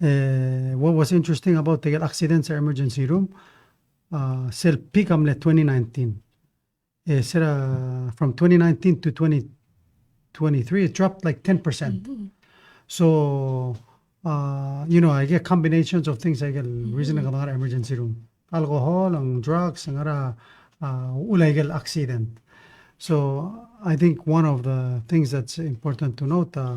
Eh, what was interesting about the accidents emergency room, uh, sel peak a mle twenty nineteen. Eh, sera from twenty nineteen to twenty twenty-three, it dropped like ten percent. So, uh, you know, I get combinations of things, I get reason ng emergency room. Alcohol, ng drugs, ng a, uh, uchul a ikel accident. So I think one of the things that's important to note, uh,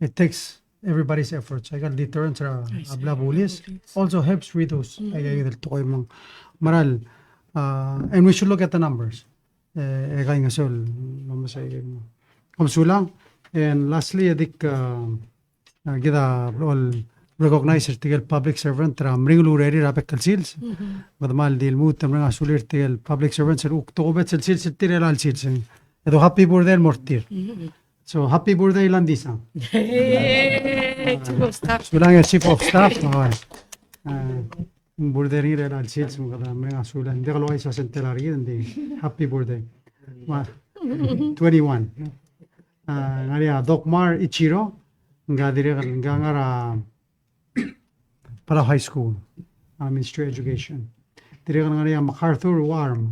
it takes everybody's efforts. Aika el deterrence er a, I see, a bla bulis, bulis also helps reduce aika el tekoi me ng mera el, uh, and we should look at the numbers. Eh, e kaingeseu el, vamos a ir, kom sulang. And lastly, I think, uh, uh, kid a all recognize er tirke el public servant er a meringel el urerir a bek el sils. Me kede mal di lmuut el mereng a sulir tirke el public servants el uk tokubets el sils er tir el chelsel. E do happy birthday el mo er tir. So, happy birthday, Landisa. Hey, chief of staff. Sulang e chief of staff. Oi. Eh, birthday er ngii er a chelsel, me kede mereng a sulang. Ng diak el uaisei a sentela er kid, ng di happy birthday. Ua, twenty-one. Ah, ngar er ngii a Dokmar Ichiro, ng dirrek el ngar er a Palau High School, a Ministry of Education. Dirrek el ngar er ngii a MacArthur Warm,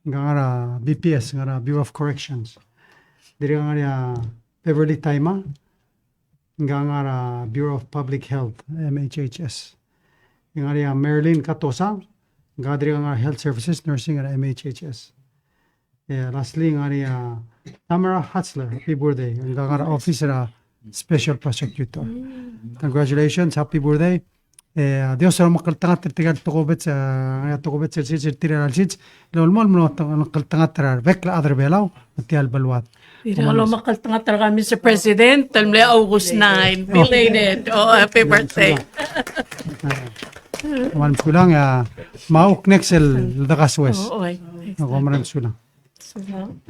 ng ngar er a B P S, ngar er a Bureau of Corrections. Dirrek el ngar er ngii a Beverly Taima, ng ngar er a Bureau of Public Health, M H H S. Ng ngar er ngii a Marilyn Katosa, ng dirrek el ngar er a Health Services Nursing er a M H H S. Eh, lastly, ng ngar er ngii a Tamara Hatzler, happy birthday. Ng ngar er a office er a special prosecutor. Congratulations, happy birthday. Eh, a Dios a lomekngeltengat er tirke el tokubets, eh, tokubets el sils er tir er a chelsel. Lolemolem el omekngeltengat er a rebek el chad er a Belau me tia el beluad. Tirke el omekngeltengat er kau, Mister President, el mle August nine. Belated. Oh, happy birthday. Kom kmal mesulang, a, me a uk next el dekasoes. Oh, oi. Kom kmal mesulang. Sulang.